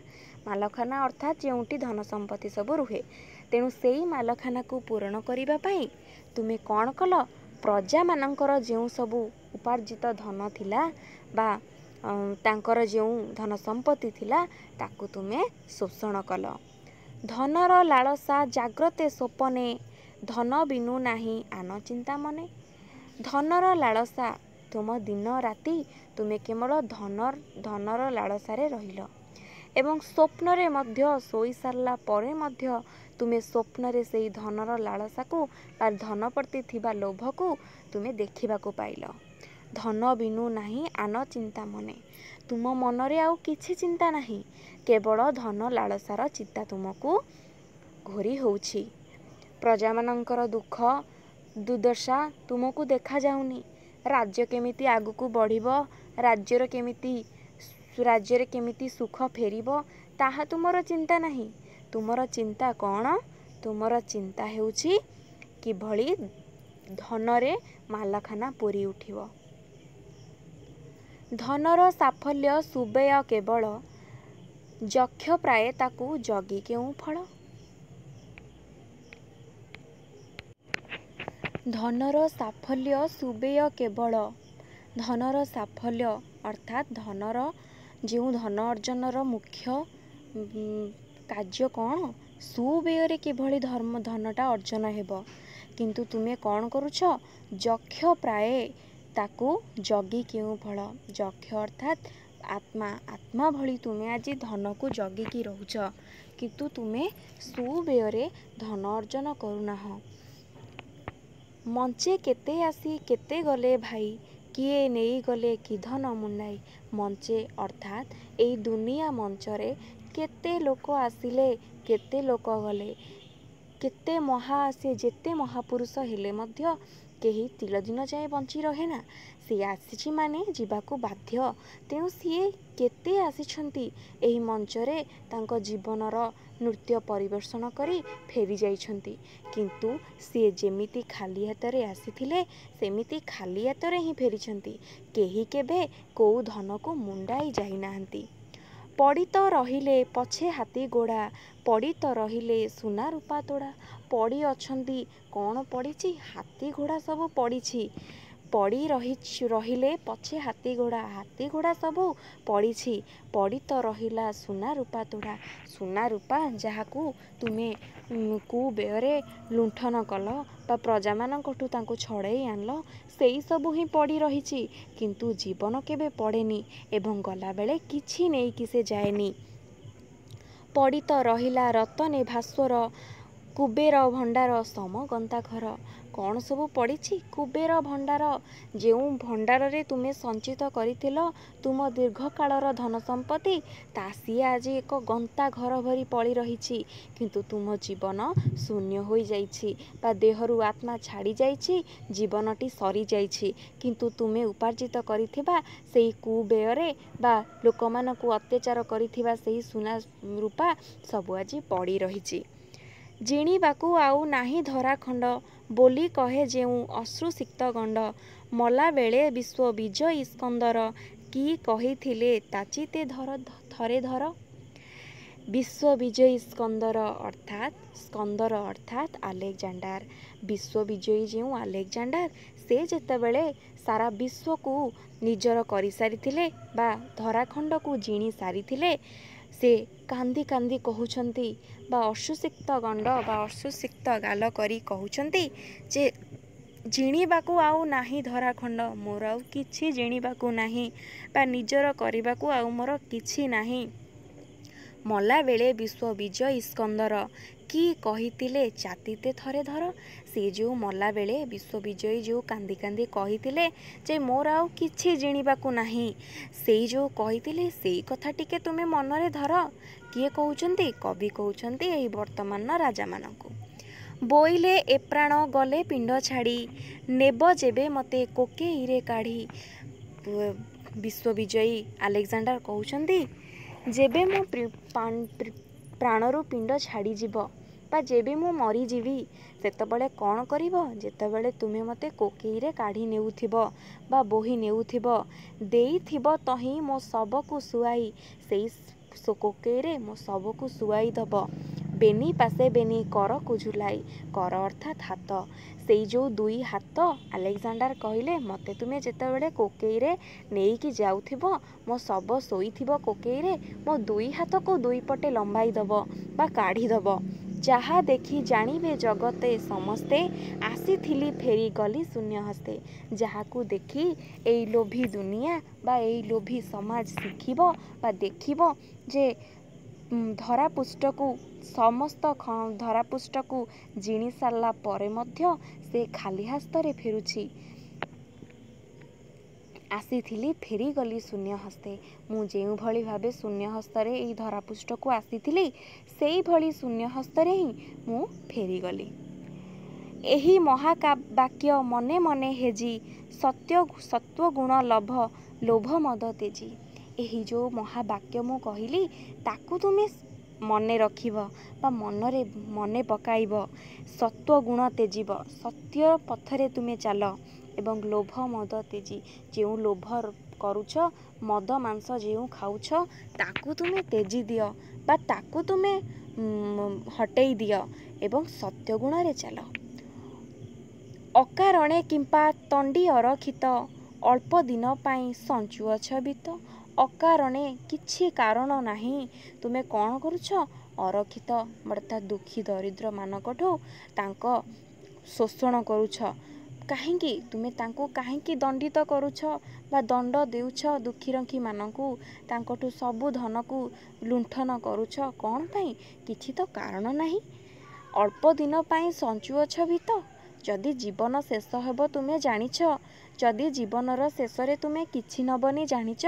ମାଲଖାନା ଅର୍ଥାତ୍ ଯେଉଁଠି ଧନ ସମ୍ପତ୍ତି ସବୁ ରୁହେ। ତେଣୁ ସେଇ ମାଲଖାନାକୁ ପୂରଣ କରିବା ପାଇଁ ତୁମେ କ'ଣ କଲ? ପ୍ରଜାମାନଙ୍କର ଯେଉଁ ସବୁ ଉପାର୍ଜିତ ଧନ ଥିଲା ବା ତାଙ୍କର ଯେଉଁ ଧନ ସମ୍ପତ୍ତି ଥିଲା, ତାକୁ ତୁମେ ଶୋଷଣ କଲ। ଧନର ଲାଳସା ଜାଗ୍ରତେ ସ୍ୱପନେ, ଧନ ବିନୁ ନାହିଁ ଆନ ଚିନ୍ତା ମନେ। ଧନର ଲାଳସା, ତୁମ ଦିନ ରାତି ତୁମେ କେବଳ ଧନର ଲାଳସାରେ ରହିଲ, ଏବଂ ସ୍ୱପ୍ନରେ ମଧ୍ୟ, ଶୋଇ ସାରିଲା ପରେ ମଧ୍ୟ ତୁମେ ସ୍ୱପ୍ନରେ ସେଇ ଧନର ଲାଳସାକୁ ବା ଧନ ପ୍ରତି ଥିବା ଲୋଭକୁ ତୁମେ ଦେଖିବାକୁ ପାଇଲ। ଧନ ବିନୁ ନାହିଁ ଆନ ଚିନ୍ତା ମନେ। ତୁମ ମନରେ ଆଉ କିଛି ଚିନ୍ତା ନାହିଁ, କେବଳ ଧନ ଲାଳସାର ଚିନ୍ତା ତୁମକୁ ଘୋରି ହେଉଛି। ପ୍ରଜାମାନଙ୍କର ଦୁଃଖ ଦୁର୍ଦ୍ଦଶା ତୁମକୁ ଦେଖାଯାଉନି। ରାଜ୍ୟ କେମିତି ଆଗକୁ ବଢ଼ିବ, ରାଜ୍ୟର କେମିତି ରାଜ୍ୟରେ କେମିତି ସୁଖ ଫେରିବ, ତାହା ତୁମର ଚିନ୍ତା ନାହିଁ। ତୁମର ଚିନ୍ତା କ'ଣ? ତୁମର ଚିନ୍ତା ହେଉଛି କିଭଳି ଧନରେ ମାଲଖାନା ପୁରି ଉଠିବ। ଧନର ସାଫଲ୍ୟ ସୁବ୍ୟୟ କେବଳ, ଯକ୍ଷ ପ୍ରାୟେ ତାକୁ ଜଗି କେଉଁ ଫଳ। ଧନର ସାଫଲ୍ୟ ସୁବ୍ୟୟ କେବଳ, ଧନର ସାଫଲ୍ୟ ଅର୍ଥାତ୍ ଧନର ଯେଉଁ ଧନ ଅର୍ଜନର ମୁଖ୍ୟ କାର୍ଯ୍ୟ କ'ଣ? ସୁବ୍ୟୟରେ କିଭଳି ଧର୍ମ ଧନଟା ଅର୍ଜନ ହେବ। କିନ୍ତୁ ତୁମେ କ'ଣ କରୁଛ? ଯକ୍ଷ ପ୍ରାୟେ ତାକୁ ଜଗି କେଉଁ ଫଳ। ଯକ୍ଷ ଅର୍ଥାତ୍ ଆତ୍ମା, ଆତ୍ମା ଭଳି ତୁମେ ଆଜି ଧନକୁ ଜଗିକି ରହୁଛ, କିନ୍ତୁ ତୁମେ ସୁବ୍ୟୟରେ ଧନ ଅର୍ଜନ କରୁନାହଁ। ମଞ୍ଚେ କେତେ ଆସି କେତେ ଗଲେ ଭାଇ, କିଏ ନେଇଗଲେ କି ଧନ ମୁଣ୍ଡାଇ। ମଞ୍ଚେ ଅର୍ଥାତ୍ ଏଇ ଦୁନିଆ ମଞ୍ଚରେ କେତେ ଲୋକ ଆସିଲେ, କେତେ ଲୋକ ଗଲେ। କେତେ ମହା ସେ ଯେତେ ମହାପୁରୁଷ ହେଲେ ମଧ୍ୟ କେହି ଚିରଦିନ ଯାଏଁ ବଞ୍ଚି ରହେ ନା। ସିଏ ଆସିଛି ମାନେ ଯିବାକୁ ବାଧ୍ୟ। ତେଣୁ ସିଏ କେତେ ଆସିଛନ୍ତି ଏହି ମଞ୍ଚରେ, ତାଙ୍କ ଜୀବନର ନୃତ୍ୟ ପରିବେଷଣ କରି ଫେରି ଯାଇଛନ୍ତି, କିନ୍ତୁ ସିଏ ଯେମିତି ଖାଲି ହାତରେ ଆସିଥିଲେ ସେମିତି ଖାଲି ହାତରେ ହିଁ ଫେରିଛନ୍ତି। କେହି କେବେ କେଉଁ ଧନକୁ ମୁଣ୍ଡାଇ ଯାଇନାହାନ୍ତି। ପଡ଼ି ତ ରହିଲେ ପଛେ ହାତୀ ଘୋଡ଼ା, ପଡ଼ି ତ ରହିଲେ ସୁନା ରୂପା ତୋଡ଼ା। ପଡ଼ି ଅଛନ୍ତି, କ'ଣ ପଡ଼ିଛି? ହାତୀ ଘୋଡ଼ା ସବୁ ପଡ଼ିଛି। ପଡ଼ି ରହି ରହିଲେ ପଛେ ହାତୀ ଘୋଡ଼ା, ହାତୀ ଘୋଡ଼ା ସବୁ ପଡ଼ିଛି। ପଡ଼ି ତ ରହିଲା ସୁନା ରୂପା ତୋଡ଼ା, ସୁନା ରୂପା ଯାହାକୁ ତୁମେ କୁବ୍ୟୟରେ ଲୁଣ୍ଠନ କଲ ବା ପ୍ରଜାମାନଙ୍କଠୁ ତାଙ୍କୁ ଛଡ଼େଇ ଆଣିଲ, ସେଇ ସବୁ ହିଁ ପଡ଼ି ରହିଛି। କିନ୍ତୁ ଜୀବନ କେବେ ପଡ଼େନି ଏବଂ ଗଲାବେଳେ କିଛି ନେଇକି ସେ ଯାଏନି। ପଡ଼ି ତ ରହିଲା ରତନେ ଭାସ୍ୱର, କୁବେର ଭଣ୍ଡାର ସମ ଗନ୍ତାଘର। କ'ଣ ସବୁ ପଡ଼ିଛି? କୁବେର ଭଣ୍ଡାର, ଯେଉଁ ଭଣ୍ଡାରରେ ତୁମେ ସଞ୍ଚିତ କରିଥିଲ ତୁମ ଦୀର୍ଘକାଳର ଧନ ସମ୍ପତ୍ତି, ତା ସିଏ ଆଜି ଏକ ଗନ୍ତା ଘର ଭରି ପଡ଼ି ରହିଛି। କିନ୍ତୁ ତୁମ ଜୀବନ ଶୂନ୍ୟ ହୋଇଯାଇଛି ବା ଦେହରୁ ଆତ୍ମା ଛାଡ଼ି ଯାଇଛି, ଜୀବନଟି ସରିଯାଇଛି, କିନ୍ତୁ ତୁମେ ଉପାର୍ଜିତ କରିଥିବା ସେଇ କୁବ୍ୟୟରେ ବା ଲୋକମାନଙ୍କୁ ଅତ୍ୟାଚାର କରିଥିବା ସେଇ ସୁନା ରୂପା ସବୁ ଆଜି ପଡ଼ି ରହିଛି। ଜିଣିବାକୁ ଆଉ ନାହିଁ ଧରାଖଣ୍ଡ, ବୋଲି କହେ ଯେଉଁ ଅଶ୍ରୁସିକ୍ତ ଗଣ୍ଡ। ମଲାବେଳେ ବିଶ୍ୱ ବିଜୟୀ ସ୍କନ୍ଦର, କି କହିଥିଲେ ତାଚିତେ ଧର ଥରେ ଧର। ବିଶ୍ୱ ବିଜୟୀ ସ୍କନ୍ଦର ଅର୍ଥାତ୍, ସ୍କନ୍ଦର ଅର୍ଥାତ୍ ଆଲେକ୍ଜାଣ୍ଡାର। ବିଶ୍ୱ ବିଜୟୀ ଯେଉଁ ଆଲେକ୍ଜାଣ୍ଡାର, ସେ ଯେତେବେଳେ ସାରା ବିଶ୍ୱକୁ ନିଜର କରିସାରିଥିଲେ ବା ଧରାଖଣ୍ଡକୁ ଜିଣି ସାରିଥିଲେ, ସେ କାନ୍ଦି କାନ୍ଦି କହୁଛନ୍ତି ବା ଅଶ୍ରୁସିକ୍ତ ଗଣ୍ଡ ବା ଅଶ୍ରୁସିକ୍ତ ଗାଲ କରି କହୁଛନ୍ତି ଯେ ଜିଣିବାକୁ ଆଉ ନାହିଁ ଧରାଖଣ୍ଡ, ମୋର ଆଉ କିଛି ଜିଣିବାକୁ ନାହିଁ ବା ନିଜର କରିବାକୁ ଆଉ ମୋର କିଛି ନାହିଁ। ମଲାବେଳେ ବିଶ୍ୱ ବିଜୟୀ ସ୍କନ୍ଦର କି କହିଥିଲେ ଚାତିତେ ଥରେ ଧର। ସେ ଯେଉଁ ମଲାବେଳେ ବିଶ୍ୱ ବିଜୟୀ ଯେଉଁ କାନ୍ଦି କାନ୍ଦି କହିଥିଲେ ଯେ ମୋର ଆଉ କିଛି ଜିଣିବାକୁ ନାହିଁ, ସେଇ ଯେଉଁ କହିଥିଲେ ସେଇ କଥା ଟିକେ ତୁମେ ମନରେ ଧର। କିଏ କହୁଛନ୍ତି? କବି କହୁଛନ୍ତି ଏଇ ବର୍ତ୍ତମାନର ରାଜାମାନଙ୍କୁ। ବୋଇଲେ ଏ ପ୍ରାଣ ଗଲେ ପିଣ୍ଡ ଛାଡ଼ି, ନେବ ଯେବେ ମୋତେ କୋକେଇରେ କାଢ଼ି। ବିଶ୍ୱ ବିଜୟୀ ଆଲେକ୍ଜାଣ୍ଡାର କହୁଛନ୍ତି, ଯେବେ ମୁଁ ପ୍ରାଣରୁ ପିଣ୍ଡ ଛାଡ଼ିଯିବ ବା ଯେବେ ମୁଁ ମରିଯିବି, ସେତେବେଳେ କ'ଣ କରିବ? ଯେତେବେଳେ ତୁମେ ମୋତେ କୋକେଇରେ କାଢ଼ି ନେଉଥିବ ବା ବୋହି ନେଉଥିବ, ଦେଇଥିବ ତହିଁ ମୋ ଶବକୁ ଶୁଆଇ, ସେଇ କୋକେଇରେ ମୋ ଶବକୁ ଶୁଆଇ ଦବ। ବେନି ପାଶେ ବେନି କରକୁ ଝୁଲାଇ, କର ଅର୍ଥାତ୍ ହାତ, ସେଇ ଯେଉଁ ଦୁଇ ହାତ। ଆଲେକ୍ଜାଣ୍ଡାର କହିଲେ, ମୋତେ ତୁମେ ଯେତେବେଳେ କୋକେଇରେ ନେଇକି ଯାଉଥିବ, ମୋ ଶବ ଶୋଇଥିବ କୋକେଇରେ, ମୋ ଦୁଇ ହାତକୁ ଦୁଇ ପଟେ ଲମ୍ବାଇ ଦବ ବା କାଢ଼ିଦବ। ଯାହା ଦେଖି ଜାଣିବେ ଜଗତେ ସମସ୍ତେ, ଆସିଥିଲି ଫେରି ଗଲି ଶୂନ୍ୟ ହସ୍ତେ। ଯାହାକୁ ଦେଖି ଏଇ ଲୋଭୀ ଦୁନିଆ ବା ଏଇ ଲୋଭୀ ସମାଜ ଶିଖିବ ବା ଦେଖିବ ଯେ ଧରାପୃଷ୍ଠକୁ, ସମସ୍ତ ଧରାପୃଷ୍ଠକୁ ଜିଣି ସାରିଲା ପରେ ମଧ୍ୟ ସେ ଖାଲି ହସ୍ତରେ ଫେରୁଛି। ଆସିଥିଲି ଫେରିଗଲି ଶୂନ୍ୟ ହସ୍ତେ। ମୁଁ ଯେଉଁଭଳି ଭାବେ ଶୂନ୍ୟ ହସ୍ତରେ ଏଇ ଧରାପୃଷ୍ଠକୁ ଆସିଥିଲି, ସେଇଭଳି ଶୂନ୍ୟ ହସ୍ତରେ ହିଁ ମୁଁ ଫେରିଗଲି। ଏହି ମହାବାକ୍ୟ ମନେ ମନେ ହେଜି, ସତ୍ୟ ସତ୍ୱଗୁଣ ଲଭ ଲୋଭ ମଦ ତେଜି। ଏହି ଯେଉଁ ମହାବାକ୍ୟ ମୁଁ କହିଲି, ତାକୁ ତୁମେ ମନେ ରଖିବ ବା ମନରେ ମନେ ପକାଇବ। ସତ୍ୱଗୁଣ ତେଜିବ, ସତ୍ୟ ପଥରେ ତୁମେ ଚାଲ, ଏବଂ ଲୋଭ ମଦ ତେଜି, ଯେଉଁ ଲୋଭ କରୁଛ, ମଦ ମାଂସ ଯେଉଁ ଖାଉଛ, ତାକୁ ତୁମେ ତେଜି ଦିଅ ବା ତାକୁ ତୁମେ ହଟେଇ ଦିଅ ଏବଂ ସତ୍ୟଗୁଣରେ ଚାଲ। ଅକାରଣେ କିମ୍ପା ତଣ୍ଡି ଅରକ୍ଷିତ, ଅଳ୍ପ ଦିନ ପାଇଁ ସଞ୍ଚୁଅଛ ବିତ୍ତ। ଅକାରଣେ, କିଛି କାରଣ ନାହିଁ, ତୁମେ କ'ଣ କରୁଛ? ଅରକ୍ଷିତ ଅର୍ଥାତ୍ ଦୁଃଖୀ ଦରିଦ୍ରମାନଙ୍କଠୁ ତାଙ୍କ ଶୋଷଣ କରୁଛ। କାହିଁକି ତୁମେ ତାଙ୍କୁ କାହିଁକି ଦଣ୍ଡିତ କରୁଛ ବା ଦଣ୍ଡ ଦେଉଛ? ଦୁଃଖୀରଙ୍ଖୀମାନଙ୍କୁ ତାଙ୍କଠୁ ସବୁ ଧନକୁ ଲୁଣ୍ଠନ କରୁଛ କ'ଣ ପାଇଁ? କିଛି ତ କାରଣ ନାହିଁ। ଅଳ୍ପ ଦିନ ପାଇଁ ସଞ୍ଚୁଅଛ ବିତ୍ତ। ଯଦି ଜୀବନ ଶେଷ ହେବ ତୁମେ ଜାଣିଛ, ଯଦି ଜୀବନର ଶେଷରେ ତୁମେ କିଛି ନବନି ଜାଣିଛ,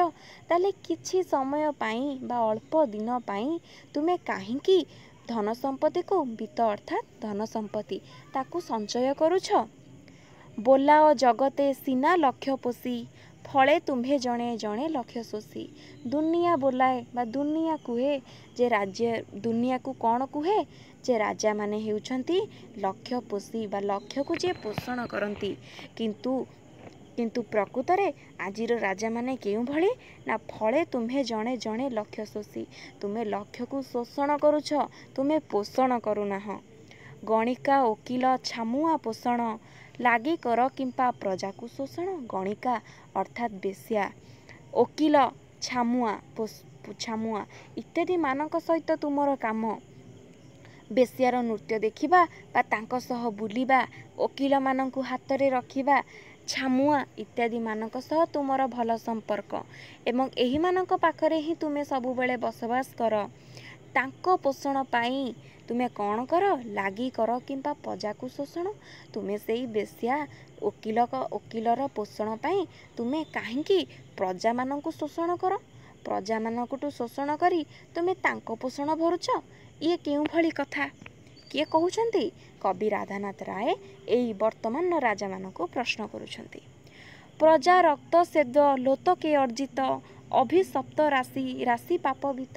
ତାହେଲେ କିଛି ସମୟ ପାଇଁ ବା ଅଳ୍ପ ଦିନ ପାଇଁ ତୁମେ କାହିଁକି ଧନ ସମ୍ପତ୍ତିକୁ, ବିତ୍ତ ଅର୍ଥାତ୍ ଧନ ସମ୍ପତ୍ତି, ତାକୁ ସଞ୍ଚୟ କରୁଛ? ବୋଲାଅ ଜଗତେ ସିନା ଲକ୍ଷ ପୋଷି, ଫଳେ ତୁମ୍ଭେ ଜଣେ ଜଣେ ଲକ୍ଷ ଶୋଷି। ଦୁନିଆ ବୋଲାଏ ବା ଦୁନିଆ କୁହେ ଯେ ରାଜ୍ୟ, ଦୁନିଆକୁ କ'ଣ କୁହେ? ଯେ ରାଜାମାନେ ହେଉଛନ୍ତି ଲକ୍ଷ ପୋଷି ବା ଲକ୍ଷକୁ ଯିଏ ପୋଷଣ କରନ୍ତି। କିନ୍ତୁ ପ୍ରକୃତରେ ଆଜିର ରାଜାମାନେ କେଉଁଭଳି ନା, ଫଳେ ତୁମ୍ଭେ ଜଣେ ଜଣେ ଲକ୍ଷ ଶୋଷି। ତୁମେ ଲକ୍ଷକୁ ଶୋଷଣ କରୁଛ, ତୁମେ ପୋଷଣ କରୁନାହଁ। ଗଣିକା ଓକିଲ ଛାମୁଆ ପୋଷଣ ଲାଗି କର କିମ୍ବା ପ୍ରଜାକୁ ଶୋଷଣ। ଗଣିକା ଅର୍ଥାତ୍ ବେଶ୍ୟା, ଓକିଲ, ଛାମୁଆ ଛାମୁଆ ଇତ୍ୟାଦି ମାନଙ୍କ ସହିତ ତୁମର କାମ। ବେଶ୍ୟାର ନୃତ୍ୟ ଦେଖିବା ବା ତାଙ୍କ ସହ ବୁଲିବା, ଓକିଲମାନଙ୍କୁ ହାତରେ ରଖିବା, ଛାମୁଆ ଇତ୍ୟାଦି ମାନଙ୍କ ସହ ତୁମର ଭଲ ସମ୍ପର୍କ ଏବଂ ଏହିମାନଙ୍କ ପାଖରେ ହିଁ ତୁମେ ସବୁବେଳେ ବସବାସ କର। ତାଙ୍କ ପୋଷଣ ପାଇଁ ତୁମେ କ'ଣ କର? ଲାଗି କର କିମ୍ବା ପ୍ରଜାକୁ ଶୋଷଣ। ତୁମେ ସେଇ ବେଶ୍ୟା ଓକିଲ ଓକିଲର ପୋଷଣ ପାଇଁ ତୁମେ କାହିଁକି ପ୍ରଜାମାନଙ୍କୁ ଶୋଷଣ କର? ପ୍ରଜାମାନଙ୍କଠୁ ଶୋଷଣ କରି ତୁମେ ତାଙ୍କ ପୋଷଣ ଭରୁଛ, ଇଏ କେଉଁଭଳି କଥା? କିଏ କହୁଛନ୍ତି? କବି ରାଧାନାଥ ରାୟ ଏଇ ବର୍ତ୍ତମାନର ରାଜାମାନଙ୍କୁ ପ୍ରଶ୍ନ କରୁଛନ୍ତି। ପ୍ରଜା ରକ୍ତ ସେଦ ଲୋତକେ ଅର୍ଜିତ, ଅଭିଶପ୍ତ ରାଶି ରାଶି ପାପ ବିତ।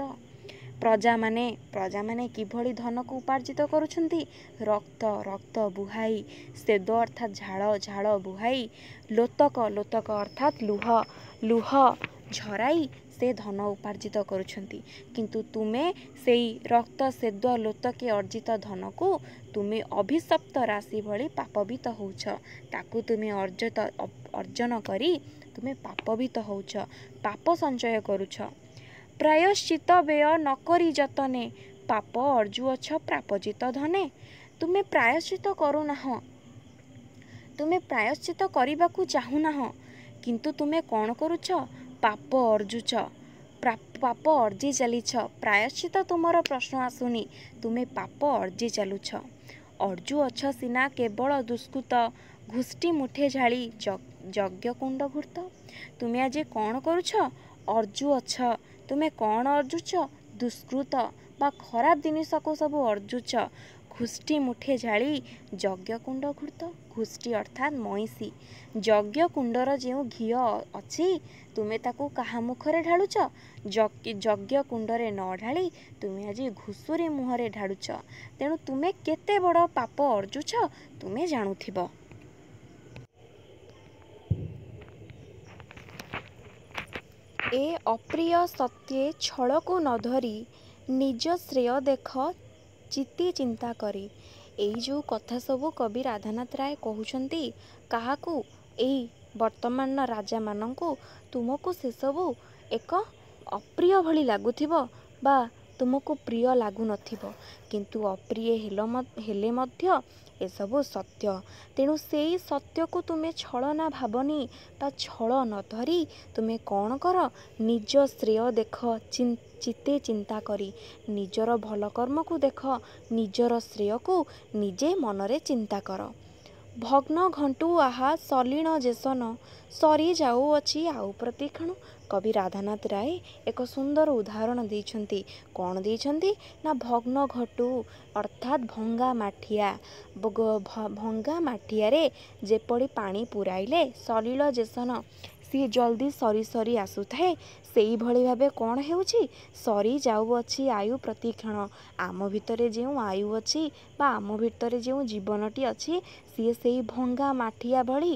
ପ୍ରଜାମାନେ କିଭଳି ଧନକୁ ଉପାର୍ଜିତ କରୁଛନ୍ତି? ରକ୍ତ ରକ୍ତ ବୁହାଇ, ସେଦ ଅର୍ଥାତ୍ ଝାଳ ଝାଳ ବୁହାଇ, ଲୋତକ ଲୋତକ ଅର୍ଥାତ୍ ଲୁହ ଲୁହ ଝରାଇ ସେ ଧନ ଉପାର୍ଜିତ କରୁଛନ୍ତି। କିନ୍ତୁ ତୁମେ ସେଇ ରକ୍ତ ସେଦ ଲୋତକେ ଅର୍ଜିତ ଧନକୁ ତୁମେ ଅଭିଶପ୍ତ ରାଶି ଭଳି ପାପବିତ ହେଉଛ। ତାକୁ ତୁମେ ଅର୍ଜନ କରି ତୁମେ ପାପବିତ ହେଉଛ, ପାପ ସଞ୍ଚୟ କରୁଛ। ପ୍ରାୟଶ୍ଚିତ ବ୍ୟୟ ନକରି ଯତନେ, ପାପ ଅର୍ଜୁଅଛ ପ୍ରାପଜିତ ଧନେ। ତୁମେ ପ୍ରାୟଶ୍ଚିତ କରୁନାହଁ, ତୁମେ ପ୍ରାୟଶ୍ଚିତ କରିବାକୁ ଚାହୁଁନାହଁ, କିନ୍ତୁ ତୁମେ କ'ଣ କରୁଛ? ପାପ ଅର୍ଜୁଛ, ପାପ ଅର୍ଜି ଚାଲିଛ। ପ୍ରାୟଶ୍ଚିତ ତୁମର ପ୍ରଶ୍ନ ଆସୁନି, ତୁମେ ପାପ ଅର୍ଜି ଚାଲୁଛ। ଅର୍ଜୁଅଛ ସିନା କେବଳ ଦୁଷ୍କୃତ, ଘୁଷ୍ଟି ମୁଠେ ଝାଳି ଯଜ୍ଞକୁଣ୍ଡ ଘୃତ। ତୁମେ ଆଜି କ'ଣ କରୁଛ? ଅର୍ଜୁଅଛ। ତୁମେ କ'ଣ ଅର୍ଜୁଛ? ଦୁଷ୍କୃତ ବା ଖରାପ ଜିନିଷକୁ ସବୁ ଅର୍ଜୁଛ। ଘୁଷ୍ଟି ମୁଠେ ଝାଳି ଯଜ୍ଞକୁଣ୍ଡ ଘୃତ। ଘୁଷ୍ଟି ଅର୍ଥାତ୍ ମଇଁଷି। ଯଜ୍ଞକୁଣ୍ଡର ଯେଉଁ ଘିଅ ଅଛି, ତୁମେ ତାକୁ କାହା ମୁଖରେ ଢାଳୁଛ? ଯଜ୍ଞକୁଣ୍ଡରେ ନ ଢାଳି ତୁମେ ଆଜି ଘୁଷୁରୀ ମୁହଁରେ ଢାଳୁଛ। ତେଣୁ ତୁମେ କେତେ ବଡ଼ ପାପ ଅର୍ଜୁଛ ତୁମେ ଜାଣୁଥିବ। ଏ ଅପ୍ରିୟ ସତ୍ୟେ ଛଳକୁ ନ ଧରି, ନିଜ ଶ୍ରେୟ ଦେଖ ଚିତି ଚିନ୍ତା କରି। ଏଇ ଯେଉଁ କଥା ସବୁ କବି ରାଧାନାଥ ରାୟ କହୁଛନ୍ତି କାହାକୁ? ଏଇ ବର୍ତ୍ତମାନର ରାଜାମାନଙ୍କୁ। ତୁମକୁ ସେସବୁ ଏକ ଅପ୍ରିୟ ଭଳି ଲାଗୁଥିବ ବା ତୁମକୁ ପ୍ରିୟ ଲାଗୁନଥିବ, କିନ୍ତୁ ଅପ୍ରିୟ ହେଲେ ମଧ୍ୟ ଏସବୁ ସତ୍ୟ। ତେଣୁ ସେଇ ସତ୍ୟକୁ ତୁମେ ଛଳନା ଭାବନି ବା ଛଳ ନ ଧରି ତୁମେ କ'ଣ କର? ନିଜ ଶ୍ରେୟ ଦେଖ ଚିତ୍ତେ ଚିନ୍ତା କରି। ନିଜର ଭଲ କର୍ମକୁ ଦେଖ, ନିଜର ଶ୍ରେୟକୁ ନିଜେ ମନରେ ଚିନ୍ତା କର। ଭଗ୍ନ ଘଣ୍ଟୁ ଆହା ସଲିଳ ଯେସନ, ସରି ଯାଉଅଛି ଆଉ ପ୍ରତିକ୍ଷଣ। କବି ରାଧାନାଥ ରାୟ ଏକ ସୁନ୍ଦର ଉଦାହରଣ ଦେଇଛନ୍ତି। କ'ଣ ଦେଇଛନ୍ତି ନା, ଭଗ୍ନ ଘଟୁ ଅର୍ଥାତ୍ ଭଙ୍ଗା ମାଠିଆ, ଭଙ୍ଗା ମାଠିଆରେ ଯେପରି ପାଣି ପୁରାଇଲେ ସଲିଳ ଯେସନ, ସିଏ ଜଲ୍ଦି ସରି ସରି ଆସୁଥାଏ, ସେଇଭଳି ଭାବେ କ'ଣ ହେଉଛି? ସରି ଯାଉଅଛି ଆୟୁ ପ୍ରତିକ୍ଷଣ। ଆମ ଭିତରେ ଯେଉଁ ଆୟୁ ଅଛି ବା ଆମ ଭିତରେ ଯେଉଁ ଜୀବନଟି ଅଛି, ସିଏ ସେଇ ଭଙ୍ଗା ମାଠିଆ ଭଳି,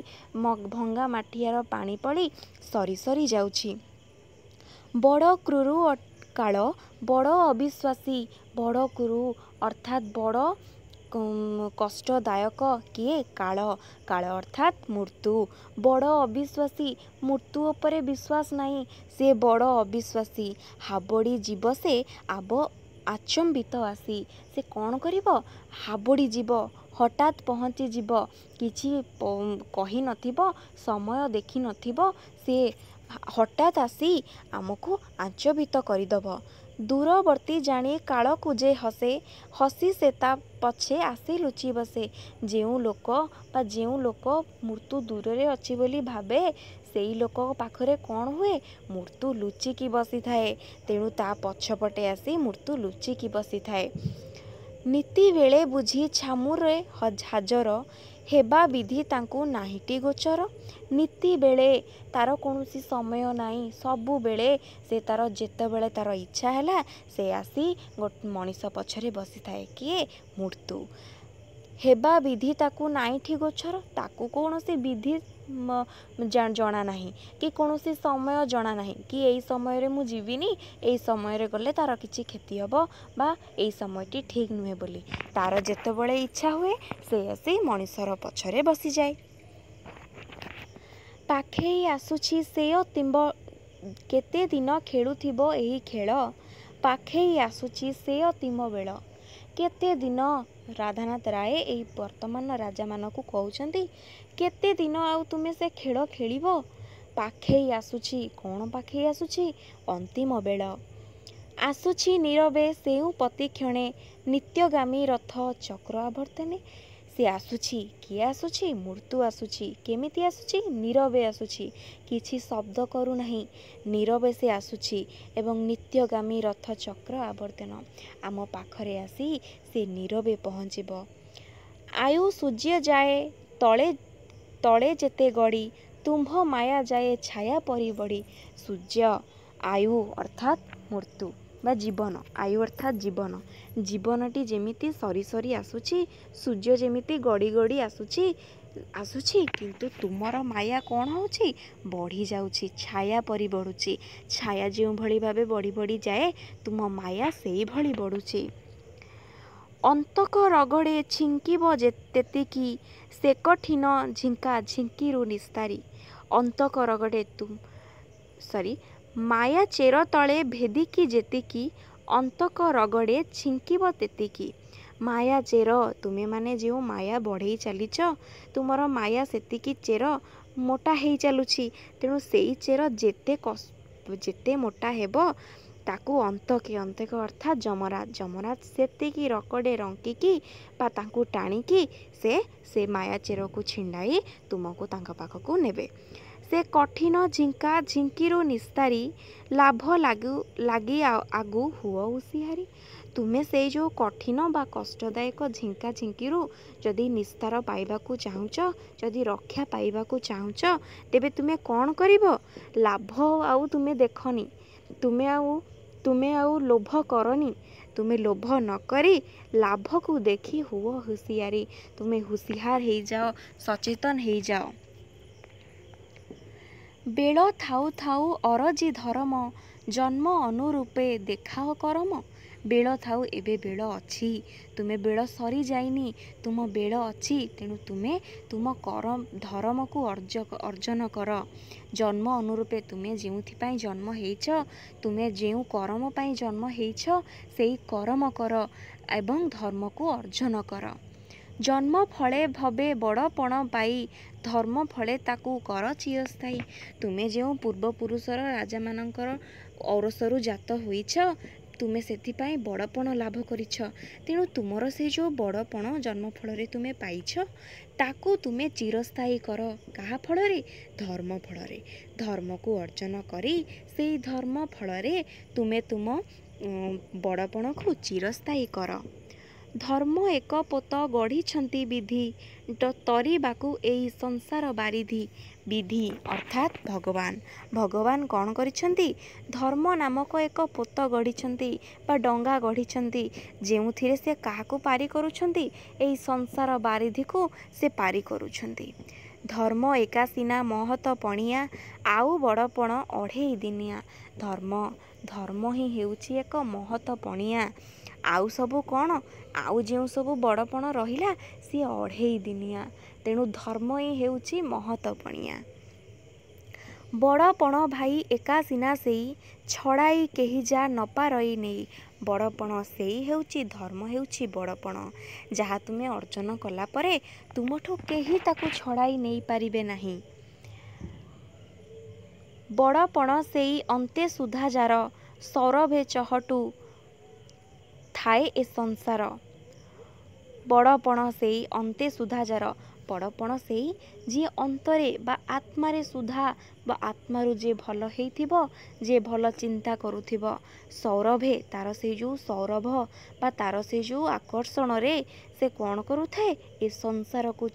ଭଙ୍ଗା ମାଠିଆର ପାଣି ପରି ସରି ସରି ଯାଉଛି। ବଡ଼ କ୍ରୂର କାଳ ବଡ଼ ଅବିଶ୍ୱାସୀ। ବଡ଼ କ୍ରୂର ଅର୍ଥାତ୍ ବଡ଼ କଷ୍ଟଦାୟକ। କିଏ? କାଳ। କାଳ ଅର୍ଥାତ୍ ମୃତ୍ୟୁ। ବଡ଼ ଅବିଶ୍ୱାସୀ, ମୃତ୍ୟୁ ଉପରେ ବିଶ୍ୱାସ ନାହିଁ, ସିଏ ବଡ଼ ଅବିଶ୍ୱାସୀ। ହାବଡ଼ି ଯିବ ସେ ଆବ ଆଚମ୍ବିତ ଆସି। ସେ କ'ଣ କରିବ? ହାବଡ଼ି ଯିବ, ହଠାତ୍ ପହଞ୍ଚିଯିବ, କିଛି କହିନଥିବ, ସମୟ ଦେଖିନଥିବ, ସିଏ ହଠାତ୍ ଆସି ଆମକୁ ଆଚମ୍ବିତ କରିଦେବ। ଦୂରବର୍ତ୍ତୀ ଜାଣି କାଳକୁ ଯେ ହସେ, ହସି ସେ ତା ପଛେ ଆସି ଲୁଚି ବସେ। ଯେଉଁ ଲୋକ ବା ଯେଉଁ ଲୋକ ମୃତ୍ୟୁ ଦୂରରେ ଅଛି ବୋଲି ଭାବେ, ସେଇ ଲୋକ ପାଖରେ କ'ଣ ହୁଏ? ମୃତ୍ୟୁ ଲୁଚିକି ବସିଥାଏ। ତେଣୁ ତା ପଛପଟେ ଆସି ମୃତ୍ୟୁ ଲୁଚିକି ବସିଥାଏ। ନିତିବେଳେ ବୁଝି ଛାମୁରେ ହାଜର ହେବା ବିଧି ତାଙ୍କୁ ନାହିଁଟି ଗୋଚର। ନିତିବେଳେ, ତାର କୌଣସି ସମୟ ନାହିଁ, ସବୁବେଳେ ସେ ତାର ଯେତେବେଳେ ତାର ଇଚ୍ଛା ହେଲା, ସେ ଆସି ମଣିଷ ପଛରେ ବସିଥାଏ। କିଏ? ମୃତ୍ୟୁ। ହେବା ବିଧି ତାକୁ ନାଇଁଠି ଗୋଚର। ତାକୁ କୌଣସି ବିଧି ଜଣା ନାହିଁ କି କୌଣସି ସମୟ ଜଣା ନାହିଁ କି ଏଇ ସମୟରେ ମୁଁ ଯିବିନି, ଏଇ ସମୟରେ ଗଲେ ତାର କିଛି କ୍ଷତି ହେବ ବା ଏଇ ସମୟଟି ଠିକ୍ ନୁହେଁ ବୋଲି। ତାର ଯେତେବେଳେ ଇଚ୍ଛା ହୁଏ, ସେ ଆସି ମଣିଷର ପଛରେ ବସିଯାଏ। ପାଖେଇ ଆସୁଛି ସେ ଅତିମ୍ବ, କେତେ ଦିନ ଖେଳୁଥିବ ଏହି ଖେଳ, ପାଖେଇ ଆସୁଛି ସେ ଅନ୍ତିମ ବେଳ। କେତେ ଦିନ, ରାଧାନାଥ ରାୟ ଏଇ ବର୍ତ୍ତମାନ ରାଜାମାନଙ୍କୁ କହୁଛନ୍ତି, କେତେ ଦିନ ଆଉ ତୁମେ ସେ ଖେଳ ଖେଳିବ? ପାଖେଇ ଆସୁଛି। କ'ଣ ପାଖେଇ ଆସୁଛି? ଅନ୍ତିମ ବେଳ ଆସୁଛି ନୀରବେ ସେଉଁ ପ୍ରତିକ୍ଷଣେ, ନିତ୍ୟଗାମୀ ରଥ ଚକ୍ର ଆବର୍ତ୍ତନେ। ସେ ଆସୁଛି। କିଏ ଆସୁଛି? ମୃତ୍ୟୁ ଆସୁଛି। କେମିତି ଆସୁଛି? ନୀରବେ ଆସୁଛି, କିଛି ଶବ୍ଦ କରୁନାହିଁ, ନୀରବେ ସେ ଆସୁଛି ଏବଂ ନିତ୍ୟଗାମୀ ରଥ ଚକ୍ର ଆବର୍ତ୍ତନ, ଆମ ପାଖରେ ଆସି ସେ ନୀରବେ ପହଞ୍ଚିବ। ଆୟୁ ସୂର୍ଯ୍ୟ ଯାଏ ତଳେ ତଳେ ଯେତେ ଗଡ଼ି, ତୁମ୍ଭ ମାୟା ଯାଏ ଛାୟା ପରି ବଢ଼ି। ସୂର୍ଯ୍ୟ, ଆୟୁ ଅର୍ଥାତ୍ ମୃତ୍ୟୁ ବା ଜୀବନ, ଆୟୁ ଅର୍ଥାତ୍ ଜୀବନ। ଜୀବନଟି ଯେମିତି ସରି ସରି ଆସୁଛି, ସୂର୍ଯ୍ୟ ଯେମିତି ଗଡ଼ି ଗଡ଼ି ଆସୁଛି ଆସୁଛି, କିନ୍ତୁ ତୁମର ମାୟା କ'ଣ ହେଉଛି? ବଢ଼ିଯାଉଛି, ଛାୟା ପରି ବଢ଼ୁଛି। ଛାୟା ଯେଉଁଭଳି ଭାବେ ବଢ଼ି ବଢ଼ି ଯାଏ, ତୁମ ମାୟା ସେଇଭଳି ବଢ଼ୁଛି। ଅନ୍ତକ ରଗଡ଼େ ଛିଙ୍କିବ ତେତିକି, ସେ କଠିନ ଝିଙ୍କା ଝିଙ୍କିରୁ ନିସ୍ତାରି। ଅନ୍ତକ ରଗଡ଼େ ସରି, ମାୟା ଚେର ତଳେ ଭେଦିକି ଯେତିକି, ଅନ୍ତକ ରଗଡ଼େ ଛିଙ୍କିବ ତେତିକି। ମାୟା ଚେର, ତୁମେମାନେ ଯେଉଁ ମାୟା ବଢ଼େଇ ଚାଲିଛ, ତୁମର ମାୟା ସେତିକି ଚେର ମୋଟା ହେଇ ଚାଲୁଛି। ତେଣୁ ସେଇ ଚେର ଯେତେ ମୋଟା ହେବ, ତାକୁ ଅନ୍ତକେ, ଅନ୍ତକ ଅର୍ଥାତ୍ ଯମରାଜ, ଯମରାଜ ସେତିକି ରକଡ଼େ ରଙ୍କିକି ବା ତାଙ୍କୁ ଟାଣିକି ସେ ମାୟା ଚେରକୁ ଛିଣ୍ଡାଇ ତୁମକୁ ତାଙ୍କ ପାଖକୁ ନେବେ। ସେ କଠିନ ଝିଙ୍କା ଝିଙ୍କିରୁ ନିସ୍ତାରି ଲାଭ ଲାଗି ଆଗୁ ହୁଅ ହୁସିହାରି। ତୁମେ ସେଇ ଯେଉଁ କଠିନ ବା କଷ୍ଟଦାୟକ ଝିଙ୍କା ଝିଙ୍କିରୁ ଯଦି ନିସ୍ତାର ପାଇବାକୁ ଚାହୁଁଛ, ଯଦି ରକ୍ଷା ପାଇବାକୁ ଚାହୁଁଛ, ତେବେ ତୁମେ କ'ଣ କରିବ? ଲାଭ ଆଉ ତୁମେ ଦେଖନି, ତୁମେ ଆଉ ଲୋଭ କରନି। ତୁମେ ଲୋଭ ନ କରି ଲାଭକୁ ଦେଖି ହୁଅ ହୁସିଆରି। ତୁମେ ହୁସିଆର ହେଇଯାଅ, ସଚେତନ ହେଇଯାଅ। ବେଳ ଥାଉ ଥାଉ ଅରଜି ଧରମ, ଜନ୍ମ ଅନୁରୂପେ ଦେଖାଅ କରମ। ବେଳ ଥାଉ, ଏବେ ବେଳ ଅଛି, ତୁମେ ବେଳ ସରିଯାଇନି, ତୁମ ବେଳ ଅଛି। ତେଣୁ ତୁମେ ତୁମ ଧର୍ମକୁ ଅର୍ଜନ କର। ଜନ୍ମ ଅନୁରୂପେ ତୁମେ ଯେଉଁଥିପାଇଁ ଜନ୍ମ ହେଇଛ, ତୁମେ ଯେଉଁ କର୍ମ ପାଇଁ ଜନ୍ମ ହେଇଛ, ସେଇ କର୍ମ କର ଏବଂ ଧର୍ମକୁ ଅର୍ଜନ କର। ଜନ୍ମ ଫଳେ ଭବେ ବଡ଼ପଣ ପାଇ, ଧର୍ମ ଫଳେ ତାକୁ କର ଚିରସ୍ଥାୟୀ। ତୁମେ ଯେଉଁ ପୂର୍ବପୁରୁଷର ରାଜାମାନଙ୍କର ଔରସରୁ ଜାତ ହୋଇଛ, ତୁମେ ସେଥିପାଇଁ ବଡ଼ପଣ ଲାଭ କରିଛ। ତେଣୁ ତୁମର ସେଇ ଯେଉଁ ବଡ଼ପଣ ଜନ୍ମ ଫଳରେ ତୁମେ ପାଇଛ, ତାକୁ ତୁମେ ଚିରସ୍ଥାୟୀ କର। କାହା ଫଳରେ? ଧର୍ମ ଫଳରେ। ଧର୍ମକୁ ଅର୍ଜନ କରି ସେଇ ଧର୍ମ ଫଳରେ ତୁମେ ତୁମ ବଡ଼ପଣକୁ ଚିରସ୍ଥାୟୀ କର। ଧର୍ମ ଏକ ପୋତ ଗଢ଼ିଛନ୍ତି ବିଧି, ତରିବାକୁ ଏଇ ସଂସାର ବାରିଧି। ବିଧି ଅର୍ଥାତ୍ ଭଗବାନ। ଭଗବାନ କ'ଣ କରିଛନ୍ତି? ଧର୍ମ ନାମକ ଏକ ପୋତ ଗଢ଼ିଛନ୍ତି ବା ଡଙ୍ଗା ଗଢ଼ିଛନ୍ତି, ଯେଉଁଥିରେ ସେ କାହାକୁ ପାରି କରୁଛନ୍ତି? ଏଇ ସଂସାର ବାରିଧିକୁ ସେ ପାରି କରୁଛନ୍ତି। ଧର୍ମ ଏକା ସିନା ମହତ ପଣିଆ, ଆଉ ବଡ଼ପଣ ଅଢ଼େଇ ଦିନିଆ। ଧର୍ମ ହିଁ ହେଉଛି ଏକ ମହତ ପଣିଆ। ଆଉ ସବୁ କ'ଣ? ଆଉ ଯେଉଁ ସବୁ ବଡ଼ପଣ ରହିଲା, ସିଏ ଅଢ଼େଇ ଦିନିଆ। ତେଣୁ ଧର୍ମ ହିଁ ହେଉଛି ମହତ ପଣିଆ। ବଡ଼ପଣ ଭାଇ ଏକା ସିନା ସେଇ, ଛଡ଼ାଇ କେହି ଯା ନପାରଇ ନେଇ। ବଡ଼ପଣ ସେଇ ହେଉଛି, ଧର୍ମ ହେଉଛି ବଡ଼ପଣ, ଯାହା ତୁମେ ଅର୍ଜନ କଲା ପରେ ତୁମଠୁ କେହି ତାକୁ ଛଡ଼ାଇ ନେଇପାରିବେ ନାହିଁ। ବଡ଼ପଣ ସେଇ ଅନ୍ତେ ସୁଧା ଯାର, ସୌରଭେ ଚହଟୁ ଥାଏ ଏ ସଂସାର। ବଡ଼ପଣ ସେଇ ଅନ୍ତେ ସୁଧା ଯାର। ବଡ଼ପଣ ସେଇ ଯିଏ ଅନ୍ତରେ ବା ଆତ୍ମାରେ ସୁଧା ବା ଆତ୍ମାରୁ ଯିଏ ଭଲ ହେଇଥିବ, ଯିଏ ଭଲ ଚିନ୍ତା କରୁଥିବ। ସୌରଭେ, ତାର ସେଇ ଯେଉଁ ସୌରଭ ବା ତାର ସେଇ ଯେଉଁ ଆକର୍ଷଣରେ ସେ କ'ଣ କରୁଥାଏ? ଏ ସଂସାରକୁ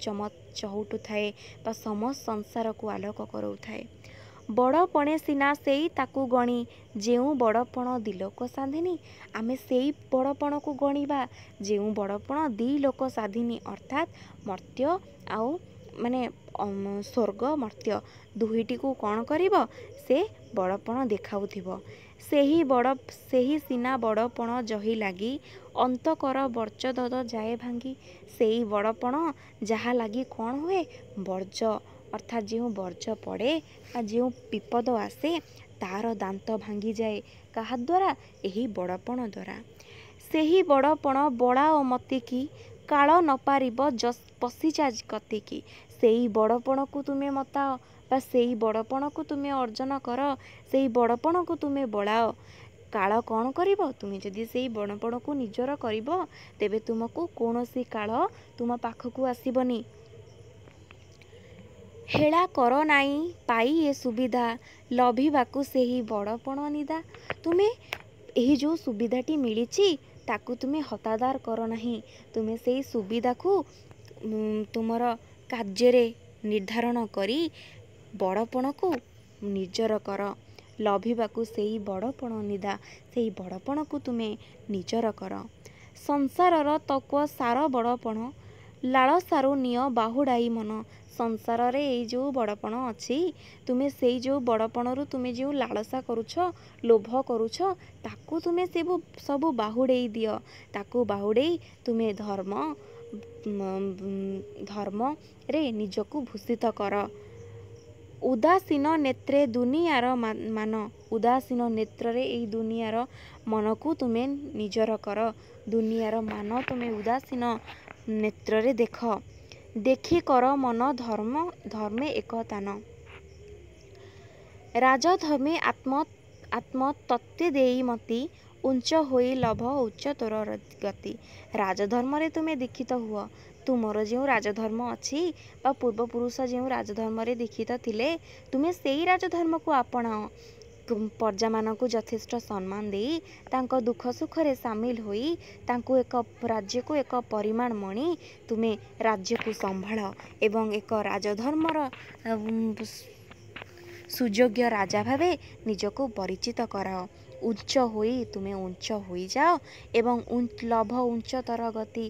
ଚହୁଟୁଥାଏ ବା ସମସ୍ତ ସଂସାରକୁ ଆଲୋକ କରାଉଥାଏ। ବଡ଼ପଣେ ସିନା ସେଇ ତାକୁ ଗଣି, ଯେଉଁ ବଡ଼ପଣ ଦିଲୋକ ସାଧିନି। ଆମେ ସେଇ ବଡ଼ପଣକୁ ଗଣିବା ଯେଉଁ ବଡ଼ପଣ ଦି ଲୋକ ସାଧିନି, ଅର୍ଥାତ୍ ମର୍ତ୍ତ୍ୟ ଆଉ ମାନେ ସ୍ୱର୍ଗ ମର୍ତ୍ତ୍ୟ ଦୁଇଟିକୁ କ'ଣ କରିବ? ସେ ବଡ଼ପଣ ଦେଖାଉଥିବ। ସେହି ସିନା ବଡ଼ପଣ ଯହି ଲାଗି, ଅନ୍ତକର ବର୍ଜ୍ୟଦଦ ଯାଏ ଭାଙ୍ଗି। ସେଇ ବଡ଼ପଣ ଯାହା ଲାଗି କ'ଣ ହୁଏ? ବର୍ଜ ଅର୍ଥାତ୍ ଯେଉଁ ବର୍ଜ ପଡ଼େ ବା ଯେଉଁ ବିପଦ ଆସେ, ତାର ଦାନ୍ତ ଭାଙ୍ଗିଯାଏ। କାହା ଦ୍ୱାରା? ଏହି ବଡ଼ପଣ ଦ୍ୱାରା। ସେହି ବଡ଼ପଣ ବଳାଅ ମତିକି, କାଳ ନପାରିବ ପଶିଯା କତିକି। ସେଇ ବଡ଼ପଣକୁ ତୁମେ ମତାଅ ବା ସେଇ ବଡ଼ପଣକୁ ତୁମେ ଅର୍ଜନ କର, ସେଇ ବଡ଼ପଣକୁ ତୁମେ ବଳାଅ। କାଳ କ'ଣ କରିବ? ତୁମେ ଯଦି ସେଇ ବଡ଼ପଣକୁ ନିଜର କରିବ, ତେବେ ତୁମକୁ କୌଣସି କାଳ ତୁମ ପାଖକୁ ଆସିବନି। ହେଳା କର ନାଇଁ ପାଇ ଏ ସୁବିଧା, ଲଭିବାକୁ ସେହି ବଡ଼ପଣ ନିଦା। ତୁମେ ଏହି ଯେଉଁ ସୁବିଧାଟି ମିଳିଛି, ତାକୁ ତୁମେ ହତାଦାର କର ନାହିଁ। ତୁମେ ସେଇ ସୁବିଧାକୁ ତୁମର କାର୍ଯ୍ୟରେ ନିର୍ଦ୍ଧାରଣ କରି ବଡ଼ପଣକୁ ନିଜର କର। ଲଭିବାକୁ ସେଇ ବଡ଼ପଣ ନିଦା, ସେଇ ବଡ଼ପଣକୁ ତୁମେ ନିଜର କର। ସଂସାରର ତତ୍ତ୍ୱ ସାର ବଡ଼ପଣ, ଲାଳସାରୁ ନିଅ ବାହୁଡ଼ାଇ ମନ। ସଂସାରରେ ଏଇ ଯେଉଁ ବଡ଼ପଣ ଅଛି, ତୁମେ ସେଇ ଯେଉଁ ବଡ଼ପଣରୁ ତୁମେ ଯେଉଁ ଲାଳସା କରୁଛ, ଲୋଭ କରୁଛ, ତାକୁ ତୁମେ ସବୁ ବାହୁଡ଼େଇ ଦିଅ। ତାକୁ ବାହୁଡ଼େଇ ତୁମେ ଧର୍ମରେ ନିଜକୁ ଭୂଷିତ କର। ଉଦାସୀନ ନେତ୍ରେ ଦୁନିଆର ମାନ। ଉଦାସୀନ ନେତ୍ରରେ ଏଇ ଦୁନିଆର ମନକୁ ତୁମେ ନିଜର କର। ଦୁନିଆର ମାନ ତୁମେ ଉଦାସୀନ ନେତ୍ରରେ ଦେଖ। ଦେଖି କର ମନ ଧର୍ମ ଧର୍ମେ ଏକତାନ। ରାଜଧର୍ମେ ଆତ୍ମ ତତ୍ତ୍ୱେ ଦେଇ ମତି, ଉଞ୍ଚ ହୋଇ ଲଭ ଉଚ୍ଚତର ଗତି। ରାଜଧର୍ମରେ ତୁମେ ଦୀକ୍ଷିତ ହୁଅ। ତୁମର ଯେଉଁ ରାଜଧର୍ମ ଅଛି ବା ପୂର୍ବପୁରୁଷ ଯେଉଁ ରାଜଧର୍ମରେ ଦୀକ୍ଷିତ ଥିଲେ, ତୁମେ ସେଇ ରାଜଧର୍ମକୁ ଆପଣାଅ। ପ୍ରଜାମାନଙ୍କୁ ଯଥେଷ୍ଟ ସମ୍ମାନ ଦେଇ, ତାଙ୍କ ଦୁଃଖ ସୁଖରେ ସାମିଲ ହୋଇ, ତାଙ୍କୁ ଏକ ରାଜ୍ୟକୁ ଏକ ପରିମାଣ ମଣି ତୁମେ ରାଜ୍ୟକୁ ସମ୍ଭାଳ ଏବଂ ଏକ ରାଜଧର୍ମର ସୁଯୋଗ୍ୟ ରାଜା ଭାବେ ନିଜକୁ ପରିଚିତ କରାଅ। ଉଚ୍ଚ ହୋଇ ତୁମେ ଉଞ୍ଚ ହୋଇଯାଅ ଏବଂ ଲଭ ଉଚ୍ଚତର ଗତି।